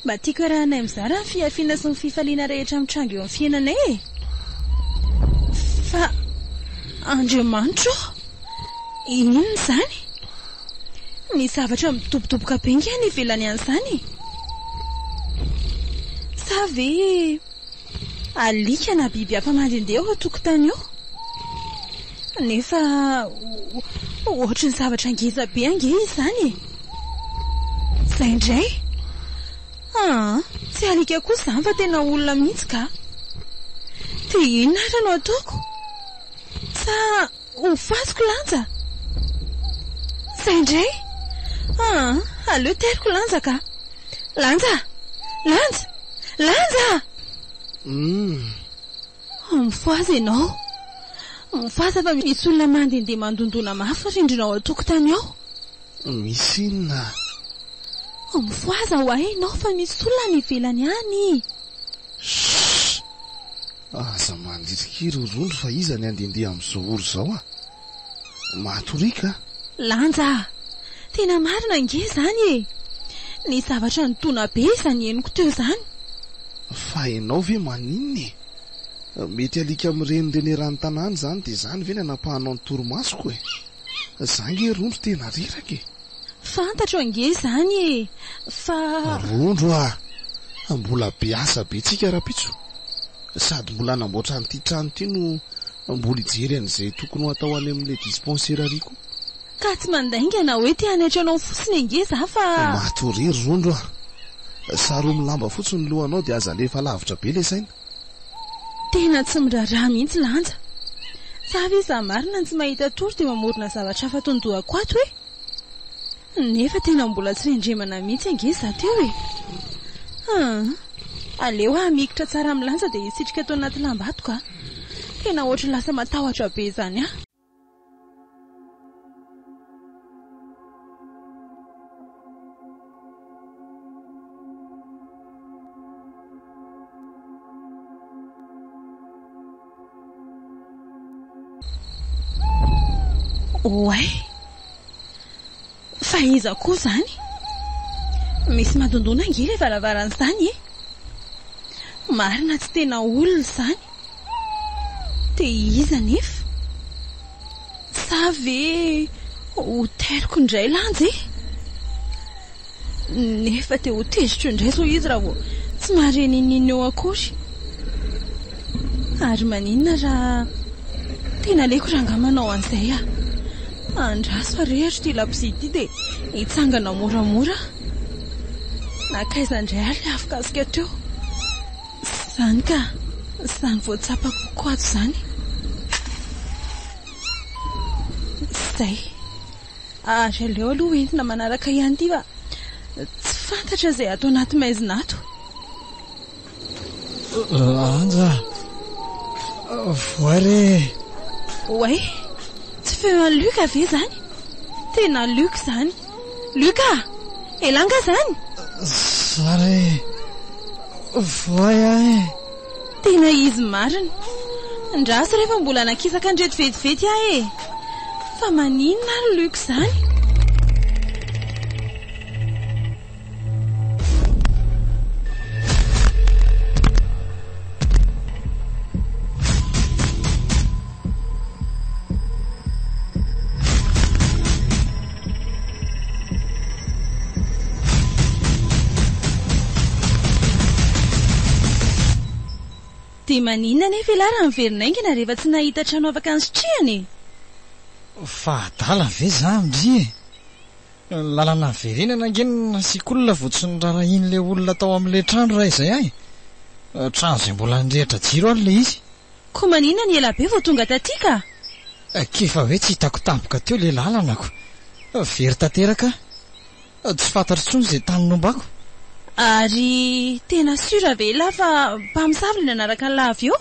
Mba tiako iarahanay mizara ny fihafiana sy ny fifaliana rehetra mitranga eo amin'ny fiainanay e! Fa Andriamanitra ô! Inona izany? Misy zavatra midobodoboka be ange any ivelany any izany e! Sa ve alika na biby hafa mandehandeha ao an-tokotany ao? Nefa ohatry ny zavatra ngeza be ange izany e! Izay indray! Aa, tsy alika kosa izany fa tena olona mihitsy ka! Dia inona ary no ataoko? Sa ho fatiko Lanja? Izay indray! Aa, aleo teriko Lanja ka! Lanja! Lanja! Lanja! Humm. Mifohaza ianao. Mifohaza fa misy olona mandehandeha mandondona mafy rindrina ao an-tokotany ao. Misy inona? Mifohaza ho ahy ianao fa misy olona any ivelany any. Shh! Aza mandirikiry ry Rondro fa iza ny handehandeha amin'izao ora izao ah? Matoriaka ah! Lanja ah! Tena marina ange izany e! Nisy zavatra nidona be izany henoko teo izany. Fa ianao ve maninona e? Mety alika mirenireny eran'ny tanàna izany dia izany ve ny anapahanao ny torimasoko e? Za nge Rondro tena reraka e! Fantatro ange izany e! Fa. Rondro a! Mbola be asa be tsika rahampitso. Sady mbola hanamboatra an'ity trano ity no mbola hijery an'izay tokony ho atao any amin'ilay dispensaire ary koa. Ka tsy mandainga na hoe te hanaitra anao fotsiny ange za fa. Matoria ry Rondro a! Saromy lamba fotsiny ny lohanao dia aza alefa lavitra be ilay saina. Tena tsy miraharaha mihitsy Lanja. Sa ve izaho marina no tsy mahita tory dia mamorona zavatra hafa ato an-dohako ato e? Nefa tena mbola tsy rendremana mihitsy ange izaho teo e! Aa! Aleo aho mikitra tsara amin'ny Lanja dia hisitrika ato anaty lamba ato ka! Tena ohatry ny lasa matahotra be izany aho. Oay! Fa iza koa izany? Misy mandondona ange ilay varavarana izany e! Marina tsy tena olona izany. Dia iza anefa? Sa ve ho tairiko indray Lanja e? Nefa dia ho tezitra eo indray izao izy raha vao tsy mahare n'inon'inona eo akory. Ary maninona raha tena aleoko rangahy manao an'izay aho. Andraso arehitro ity labozia ity dia hitsangana moramora aho. Nankaiza indray ary ilay afokasika teo? Izany ka! Izany vao tsapako koa ato izany. Izay. Ary aleo aloha ho entina manaraka ihany ity fa tsy fantatra izay ato anaty maizina ato. Anja a! Voay re e! Oay! Tsy feo an'i Luc ve izany? Tena Luc izany! Luc a! Elah angaha izany? Za re e! Voay aho e! Tena izy marina. Ndraso re fa mbola nakisaka an'ireto vetivety aho e! Fa maninona ary Luc izany? Dia maninona anefa ialahy raha miverina haingana rehefa tsy nahita trano afaka nisitrihana e? Fa adala ve za ndry e? Ny lalana niverenana ange no nasiako olona vao tsy noraharahian'ilay olona tao amin'ilay trano raha izay ahy e! Trano izay mbola nirehitra jiro ary ilay izy. Koa maninona ny ela be vao tonga taty ka? K'efa hoe tsy hitako tampoka teo ilay lalana ko! Very tanteraka aho. Tsy fantatro intsony izay tany nombako. Ary tena sûr ve elah fa mpamosavy le nanaraka an'lah avy eo?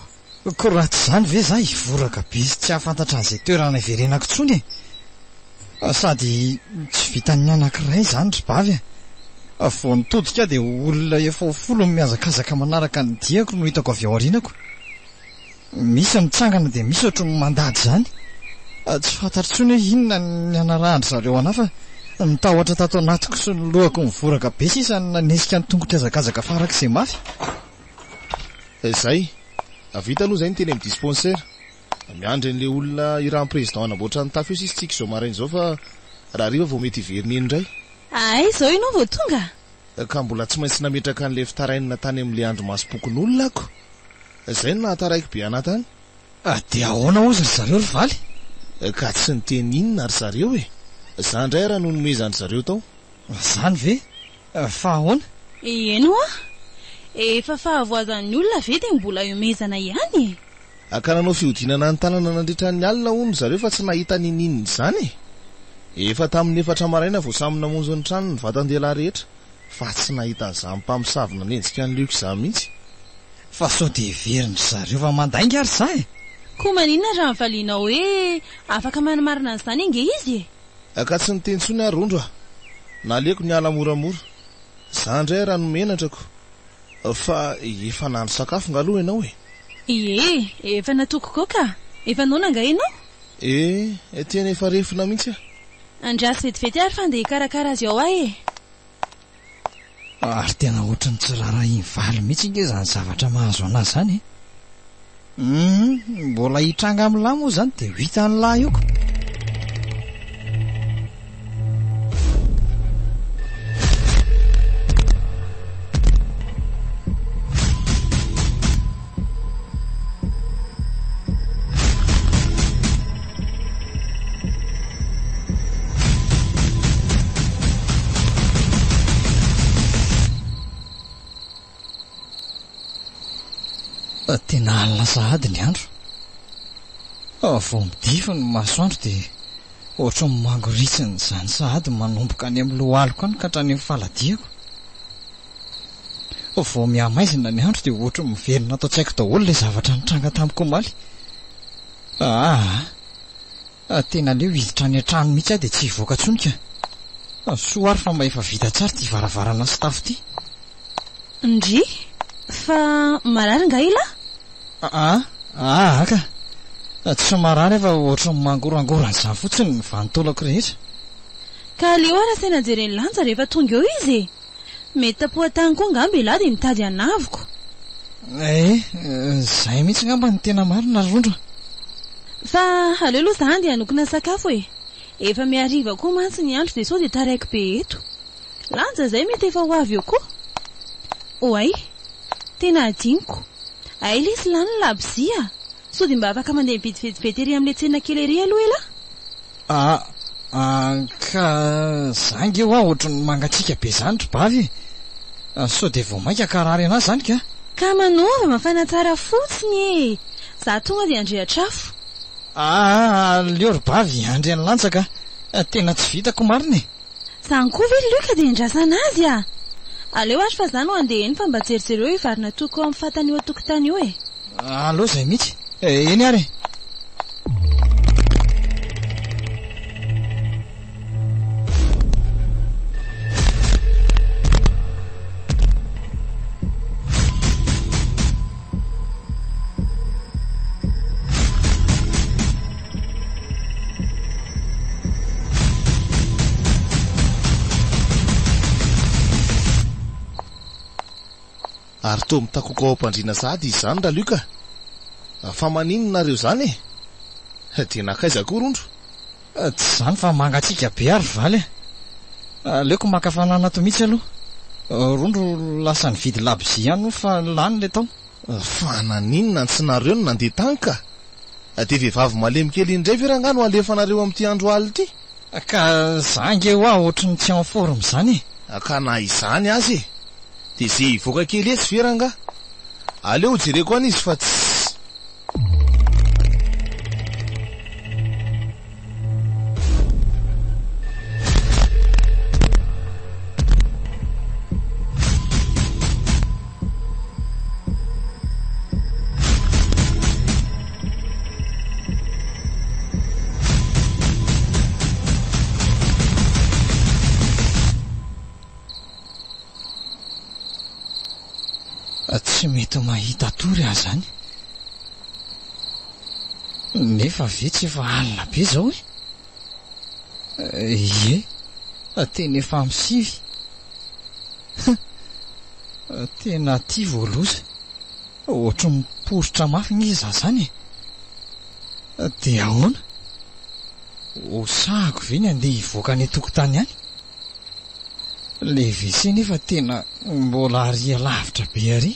Ko raha tsy izany ve za hivoraka be sy tsy hahafantatra an'izay toerana hiverenako intsony e! Sady tsy vitan'ny anankiray izany ry bavy a! Vao nitodika aho dia olona efa ho folo no mihazakazaka manaraka ny diako no hitako avy ao aorianako. Misy mitsangana dia misy ohatry ny mandady izany. Tsy fantatro intsony hoe inona ny hanarahan-dry zareo anà fa ny tahotra tato anatiko sy ny lohako nivoraka be sisa no nanesika ny tongotro hihazakazaka farak'izay mafy. Izay. Vita aloha izay ny teny amin'ny dispensaire. Miandry an'ilay olona irahan'ny président hanamboatra ny tafo io sisa tsika izao maraina izao fa rahariva vao mety hiverina eny indray. Hay izao ianao vao tonga? Ka mbola tsy maintsy nametraka an'ilay fitarainana tany amin'ilay andrimasom-pokonolona ako. Izay no nahataraiky be anà tany. Dia ahoana hozy ry zareo ry Valy? Ka tsy niteny inona ry zareo e! Za indray ara no nomezan-dry zareo tao. Izany ve? Fa ahoana? Eny hoa! Efa fahavoazan'ny olona ve dia mbola ihomezana ihany e? Ka nanao fihodinana ny tanana nandritra ny alina hono zareo fa tsy nahita ninininona izany e! Efa tamin'ny efatra maraina vao samy namonjy ny tranony ny vatan-dehilahy rehetra fa tsy nahita an'izany mpamosavy nanenjika an'i Luc izany mihitsy. Fa sao dia heverin-dry zareo fa mandainga ary za e! Koa maninona raha valianao hoe afaka manamarina an'izany ange izy e? Ka tsy niteny intsony aho Rondro a! Naleoko niala moramora. Za indray raha no menatra ko! Fa efa nahandro sakafo nga aloha ianao e? Ie, efa natoko koa ka! Efa noana nga ianao? E, tena efa refona mihitsy aho. Andraso vetivety ary fa andeha hikarakara azy ao aho e! Ary tena ohatry ny tsy rarahian'i Valy mihitsy ange izany zavatra mahazo an'ahy izany e! Humm, mbola hitranga amin'lah moa izany dia ho hitan'lah eo ka! Tena alina sahady ny andro. Vao midify ny masoandro dia ohatran'ny mangoritsina izany sahady manomboka any amin'ny lohaliko any ka hatrany amin'ny faladiako. Vao mihamaizina ny andro dia ohatran'ny miverina ato an-tsaiko daholo ilay zavatra nitranga tamiko omaly. Aa! Tena aleo hiditra any an-trano mihitsy aho dia tsy hivoaka intsony ka. Soa ary fa mba efa vita tsara ity varavarana sy tafo ity. Ndry! Fa marary nga elah? Aa! Aa ka! Tsy marary aho fa ohatran'ny mangorangorana izany fotsiny ny vanin-taolako rehetra. Ka aleo ary asaina jeren'i Lanja rehefa tonga eo izy e! Mety tapohan-tany koa angamba elah dia mitady hanavoko. Eh, izay mihitsy angamba no tena marina ry Rondro a. Fa aleo aloha za andeha hanokona sakafo e. Efa mihariva koa mantsy ny andro dia sao dia taraiky be eto. Lanja izay mety efa ho avy eo koa. Oay, tena adinoko. Hay lesy lany ny labozia a. Sao dia mba afaka mandeha mividy vetivety ery amin'ilay tsena kely ery aloha elah? Ah ah ka za nge hoa ohatry ny mangatsiaka be zany ry bavy e! Sao dia vao mainka hankarary anah zany ka! Ka manaova mafana tsara fotsiny e! Za tonga dia handrehatra afo. Ah aleo ry bavy handry an'i Lanja ka! Tena tsy vitako marina e! Zany koa ve ry Luc dia endrasana azy ah! Aleo ary fa za no handeha eny fa mba jerijereo io vary natoko ao amin'ny fatana io an-tokotany io e! Aleo izay mihitsy. Eny ary e! Ary toa mitakoako ao am-pandriana sahady izy izany Raluc a! Fa maninona nareo izany e? Dia nankaiza koa rondro? Tsy izany fa mangatsiaka be ary Valy a! Aleoko maka fanana ato mihitsy aloha. Rondro lasa nividy labozia ihany moa fa lany ilay tao. Fa naninona no tsy nareo no nandeha tany ka? Dia vehivavy malemy kely indray ve rangahy no alefanareo amin'ity andro alina ity? Ka za ange hoa ohatry ny tsy en forme izany e! Ka na izany aza e! Dia ze hivoaka kely etsy ve rangahy? Aleo hojereko any izy fa tsy. Tsy mety mahita tory aho izany. Nefa ve tsy efa alina be izao e? Ie, tena efa amin'ny sivy. Tena aty vao loza. Ohatry ny miporitra mafy nge izaho izany e! Dia ahoana? Ho sahako ve ny handeha hivoaka any an-tokotany any? Ilay WC nefa tena mbola ary lavitra be ary.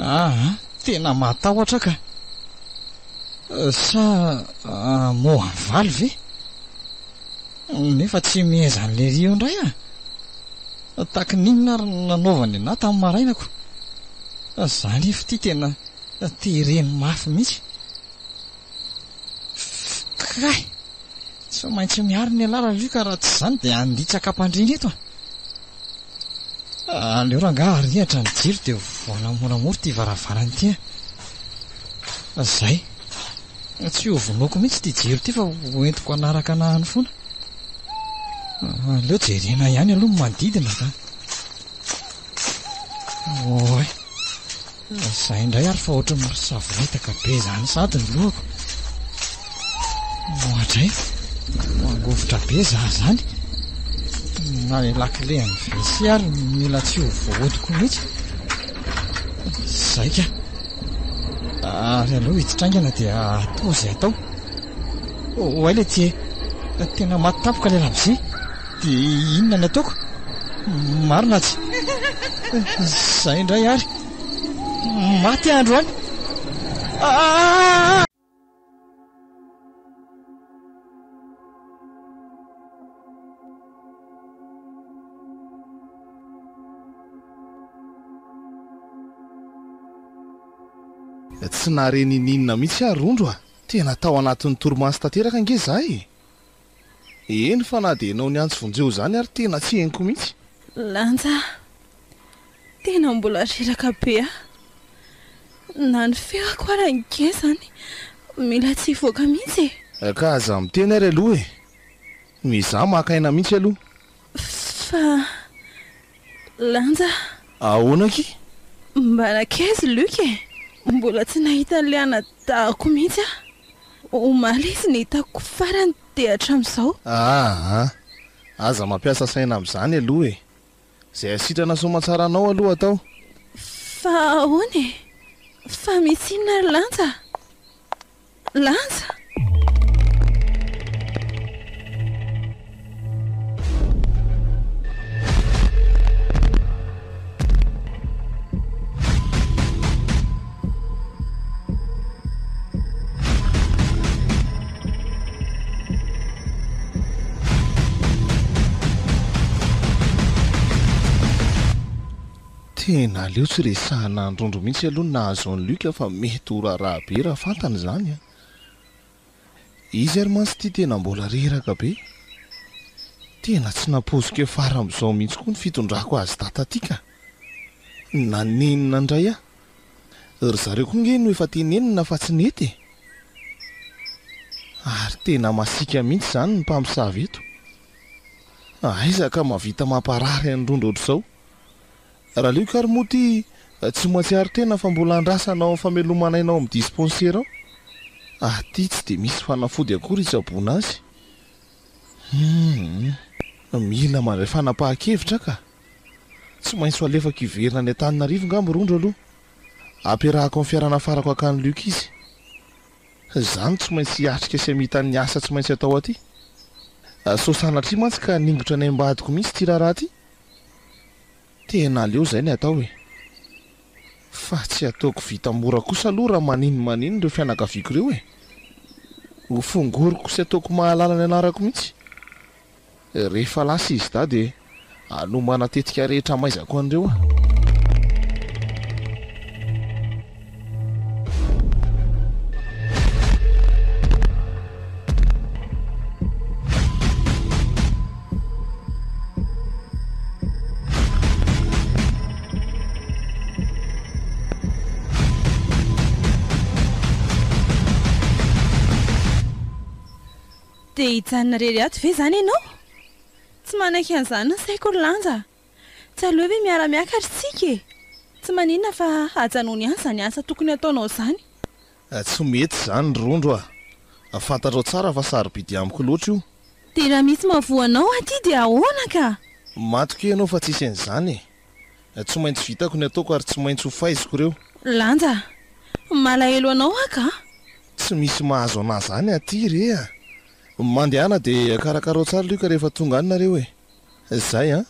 Aa, tena matahotra aho ka. Sa hamoha an'i Valy ve? Nefa tsy miheza an'i io indray aho. Tahaky ny inona ary no nanaovany anà tamin'ny maraina ko. Za nefa ity tena tereny mafy mihitsy. Kay! Tsy maintsy miarina ialahy Raluc raha tsy izany dia handitsaka am-pandriana eto a! Aleo rangaha arihatra ny jiro dia vohana moramora ity varavarana ity a! Zay! Tsy ho vonoiko mihitsy ity jiro ity fa ho entiko hanaraka anah any foana. Aleo jerena ihany aloha ny manodidina ka. Oay. Izay indray ary fa ohatry ny misavoritaka be izany sahady ny lohako. Oadray, mangovitra be za izany. Na ilay lakile an'ny WC ary mila tsy ho voahodiko mihitsy. Zay ka. Ary aleo hiditra haingana dia atao izay atao. Oay letie, tena maty tampoka ilay labozia. Dia inona ny ataoko? Marina tsy. Izay indray ary. Maty aho androany. Aa! Tsy nahare ninininona mihitsy aho Rondro a! Tena tao anatin'ny torimaso tanteraka ange za e! Eny fa na dia ianao niantso vonjeo izany ary tena tsy henoko mihitsy. Lanja a! Tena mbola reraka be aho. Na ny feoko ara ange izany mila tsy hivoaka mihitsy e! Ka aza miteny ary aloha e! Mizaha maka aina mihitsy aloha. Fa Lanja a! Ahoana akia? Mba nankaiza i Luc e? Mbola tsy nahita an'ilay anadahiko mihitsy aho. Omaly izy no hitako farany dia hatramin'izao. Aa! Aza mampiasa saina amin'izany aloha e! Izay hasitrana soamantsara anao aloha atao. Fa ahoana e? Fa misy inona ry Lanja? Lanja? Tena aleo tsy resahana androndro mihitsy aloha ny nahazo an'i Luc fa mety ho raharaha be raha fantany izany an! Izy ary mantsy ity tena mbola reraka be. Tena tsy nampoiziko hiafara amin'izao mihitsy koa ny fitondrako azy data ty ka! Nanenina indray aho. Ry zareo koa nge no efa tenenina fa tsy nety e! Ary tena masiaka mihitsy izany ny mpamosavy eto. Aiza ka mahavita mamparary an'i Rondro ohatr'izao. Raleoka ary moa ity tsy mahatsiaro tena fa mbola andrasana ao amin'ny fameloman'aina ao amin'ny dispensaire ao. Aty tsy dia misy fanafody akory hitsaboana azy. Humm. Mila mandray fanapahan-kevitra ka. Tsy maintsy ho alefako hiverina any Antananarivo ngamba Rondro aloha. Ampiarahako amin'ny fiara nafarako hakan'i Luc izy. Izaho no tsy maintsy hiatrika sy hamita ny asa tsy maintsy atao aty. Sao sanatria mantsy ka haningotra ny aim-badiko mihitsy ity raharaha ity. Tena aleo izay ny atao e. Fa tsy ataoko vita mora kosa aloha raha maninomanino ireo fianakaviako ireo e. Ho fongoriko sy ataoko mahalala ny anarako mihitsy. Rehefa lasa izy dahy dia hanomana tetika rehetra hamaizako an'ireo aho. Dia hijanona irery ato ve izany ianao? Tsy manaiky an'izany ny saiko ry Lanja a! Tsy aleo ve miara-miakatra isika e? Tsy maninona fa ajanony ihany izany asa tokony hataonao izany. Tsy mety izany ry Rondro a! Fantatrao tsara fa sarobidy amiko loatra io. Dia raha misy mahavoa anao aty dia ahoana ka? Matokia ianao fa tsy hisy an'izany e! Tsy maintsy vitako ny ataoko ary tsy maintsy ho faiziko ireo. Lanja a! Malahelo anao aho ka! Tsy misy mahazo anà izany aty re a! Mandehana dia karakarao tsara Luc rehefa tonga any nareo e! Zay an!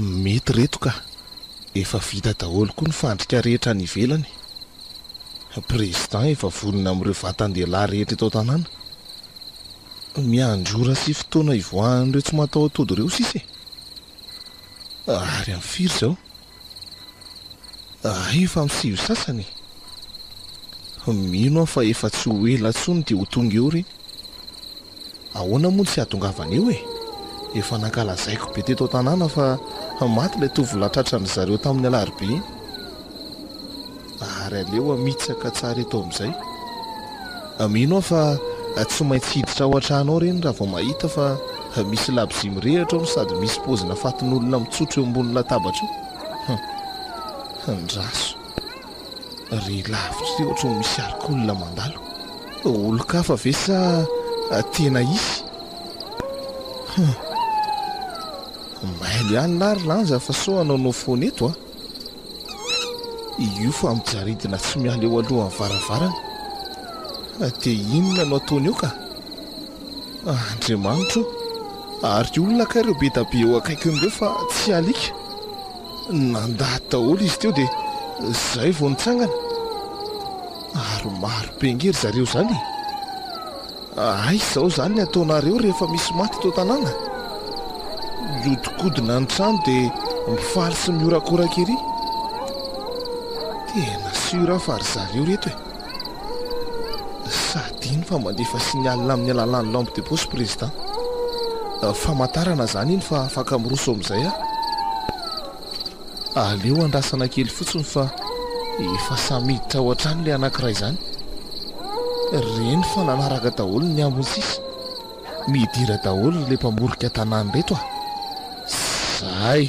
Mety reto ka! Efa vita daholo koa ny fandrika rehetra any ivelany. Président efa vonona amin'ireo vatan-dehilahy rehetra eto an-tanàna. Miandry ora sy fotoana hivoahan'ireo tsy mataho-tody ireo sisa e! Ary amin'ny firy izao? Hay efa amin'ny sivy sasany e! Mino aho fa efa tsy ho ela intsony dia ho tonga eo ireny. Ahoana moa no tsy hahatongavany eo e? Efa nankalazaiko be teto an-tanàna fa maty ilay tovolahy tratran-dry zareo tamin'ny alarobia iny. Ary aleo hamitsaka tsara eto amin'izay. Mino aho fa tsy maintsy hiditra ao an-trano ao ireny raha vao mahita fa misy labozia mirehitra ao no sady misy paozina fatin'olona mitsotro eo ambony latabatra eo. Hum. Andraso. Re lavitra ry ohatran'ny misy alikaolona mandalo. Olon-kafa ve sa tena izy? Hum. Mailo ihany lahy ry Lanja fa sao hanaonao foana eto a. Io fa mijaridina tsy miala eo alohan'ny varavarana. Dia inona no ataony eo ka? Andriamanitra ô! Ary olona kay ireo be da be eo akaikiny ireo fa tsy alika. Nandady daholo izy teo dia izay vao nitsangana. Ary maro be ange ry zareo izany e! Aiza izao izany ny ataonareo rehefa misy maty eto an-tanàna? Mihodinkodina ny trano dia mifaly sy mihorakoraka ery. Tena sûr aho fa ry zareo ireto e! Sady iny fa mandefa signal amin'ny alalan'ny lampe de poche président. Famantarana izany iny fa afaka miroso amin'izay aho. Aleo andrasana kely fotsiny fa efa samy hiditra ao an-trano ilay anankiray izany. Reny fa nanaraka daholo ny ambiny sisa. Midira daholo ry le mpamorika tanàna ireto a! Zay!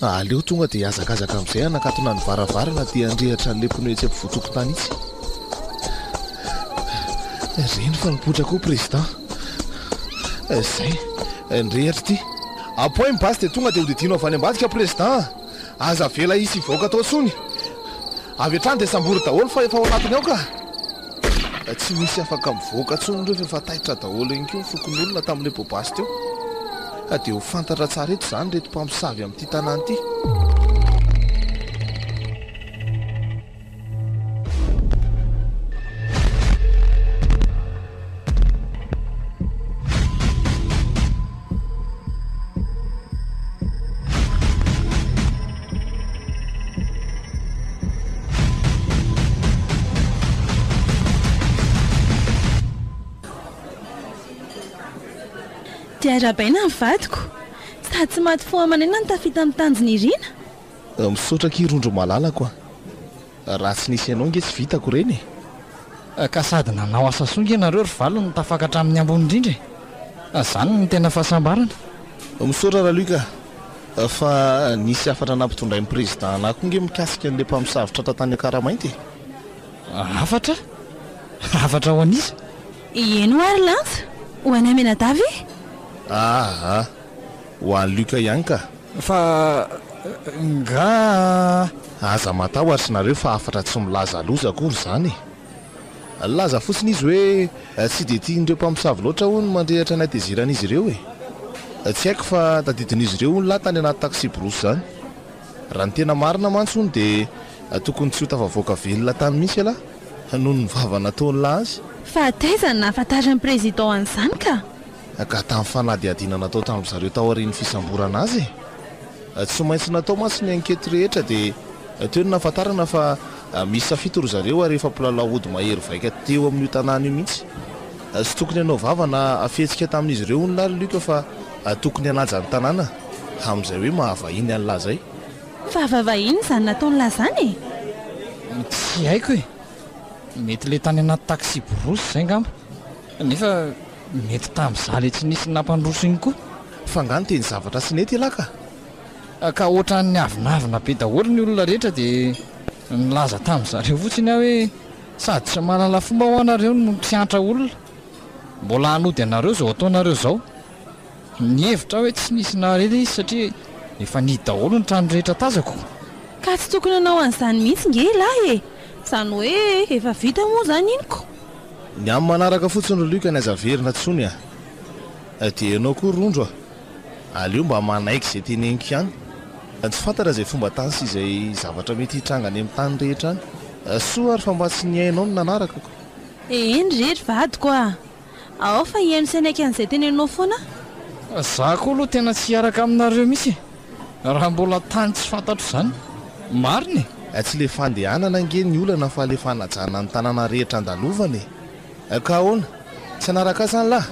Aleo tonga dia hihazakazaka amin'izay hanakatona ny varavarana dia handrehitra an'ilay pneu etsy ampovoan-tokotany itsy. Reny fa nipoitra koa président. Zay, nirehitra ity. Apoay ny basy dia tonga dia hodidino avy any ambadika président a! Aza avela hisy hivoaka tao intsony. Avy hatrany dia sambory daholo fa efa ao anatiny ao ka! Tsy misy afaka mivoaka intsony ireo fa efa taitra daholo ihany koa ny fokonolona tamin'ilay poa-basy teo. Dia ho fantatra tsara eto izany ireto mpamosavy amin'ity tanàna ity. Dia arahabaina ny vadiko. Sady tsy maty fo aman'aina no tafita amin'ny tanjona irina. Misaotra akia Rondro malalako a! Raha tsy nisy anao nge tsy vitako ireny e! Ka sady nanao asa soa nge nareo ry Valo no tafakatra amin'ny ambony indrindra e! Zany no tena fahasambarana. Misaotra Raluc a! Fa nisy hafatra nampitondrain'ny président anah koa nge mikasika an'ilay mpamosavy tratra tany Ankaramainty e! Hafatra? Hafatra ho an'iza? Eny ho'a ry Lanja! Ho anay mianadahy ve? Aa! Ho an'i Luc ihany ka! Fa nga. Aza matahotra nareo fa hafatra tsy milaza loza akory izany e! Nilaza fotsiny izy hoe tsy dia tian'ireo mpamosavy loatra hono ny mandrehitra ny hatezeran'izy ireo e! Tsy haiko fa tadidin'izy ireo hono lahy tany anaty taxi-brousse izany. Raha ny tena marina mantsy hono dia tokony tsy ho tafavoaka velona tany mihitsy ialahy noho ny vava nataon'lah azy. Fa taiza no nahafantaran'ny président an'izany ka? Ka tamin'ny fanadihadiana natao tamin-dry zareo taorian'ny fisamborana azy e! Tsy maintsy natao mantsy ny enquete rehetra dia teo no nahafantarana fa Miisa fito ry zareo ary efa mpilalao ody mahery vaika teo amin'io tanàna io mihitsy. Tsy tokony hanao vava na fihetsika tamin'izy ireo hono lahy ry Luc fa tokony hanaja ny tanàna amin'izay hoe maha vahiny an'lah izay. Fa vavahiny izany nataon'lah izany e! Tsy haiko e! Mety le tany anaty taxi-brousse izay ngamba. Nefa mety tamin'izaho le tsy nisy nampandroso iny koa. Fa nga niteny zavatra tsy nety ialahy ka? Ka ohatran'ny niavonavona be daholo ny olona rehetra dia nilaza tamin-dry zareo fotsiny aho hoe sady tsy mahalala fomba hoa nareo no tsy antra olona. Mbola hanody anareo izao ataonareo izao. Nihevitra aho hoe tsy nisy nahare ilay izy satria efa nihidy daholo ny trano rehetra tazako. Ka tsy tokony hanao an'izany mihitsy nge ialahy e! Izany hoe efa vita moa izany iny ko! Ny amin'ny manaraka fotsiny ry Luc ny aza averina tsony a! Dia ianao koa ry Rondro a! Aleo mba manaiky izay teneniko ihany. Tsy fantatra izay fomba tany sy izay zavatra mety hitranga any amin'ny tany rehetra any. Soa ary fa mba tsy nihaino ny nanaraka ko. Eny re ry vadiko a! Ao fa hihaino sy hanaiky an'izay teneninao foana aho. Za koa aloha tena tsy hiaraka aminareo mihitsy e! Raha mbola tany tsy fantatro izany. Marina e! Tsy le fandehanana ange ny olana fa le fanajana ny tanàna rehetra andalovana e! Ka ahoana? Tsy hanaraka ahy zany lah?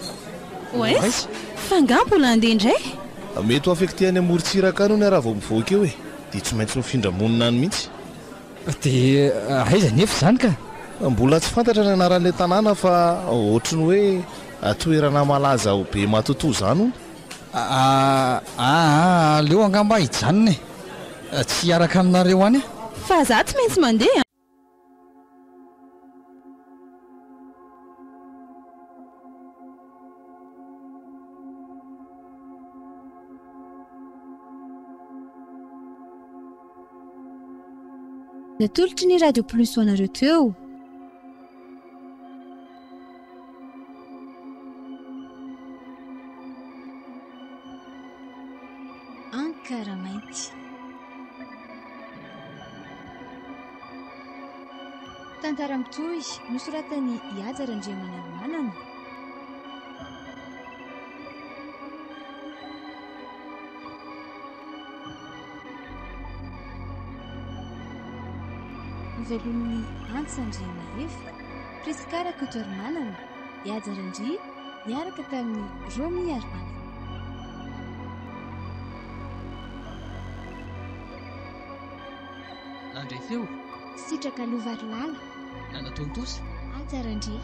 Oais! Fa nga mbola handeha indray? Mety ho affecté any amorontsiraka any hono aho raha vao mivoaka eo e! Dia tsy maintsy mifindra monina any mihitsy. Dia aiza anefa izany ka? Mbola tsy fantatra ny anaran'ilay tanàna fa ohatry ny hoe toerana malaza ao Bematoto izany hono. Aa aleo angamba aho hijanona e! Tsy hiaraka aminareo any aho. Fa za tsy maintsy mandeha. Natolotry ny Radio Plus ho anareo teo. Ankaramainty. Tantara mitohy, nosoratan'i Ihaja Randriamanalomanana. Novelomin'i Antsa Andriamahefa, Prisca Rakotoarimanana, Ihaja Randria, niaraka tamin'i Romy Arimanana. Nandray feo. Sitraka Lovarilala. Nanatontosa. Haja Randria.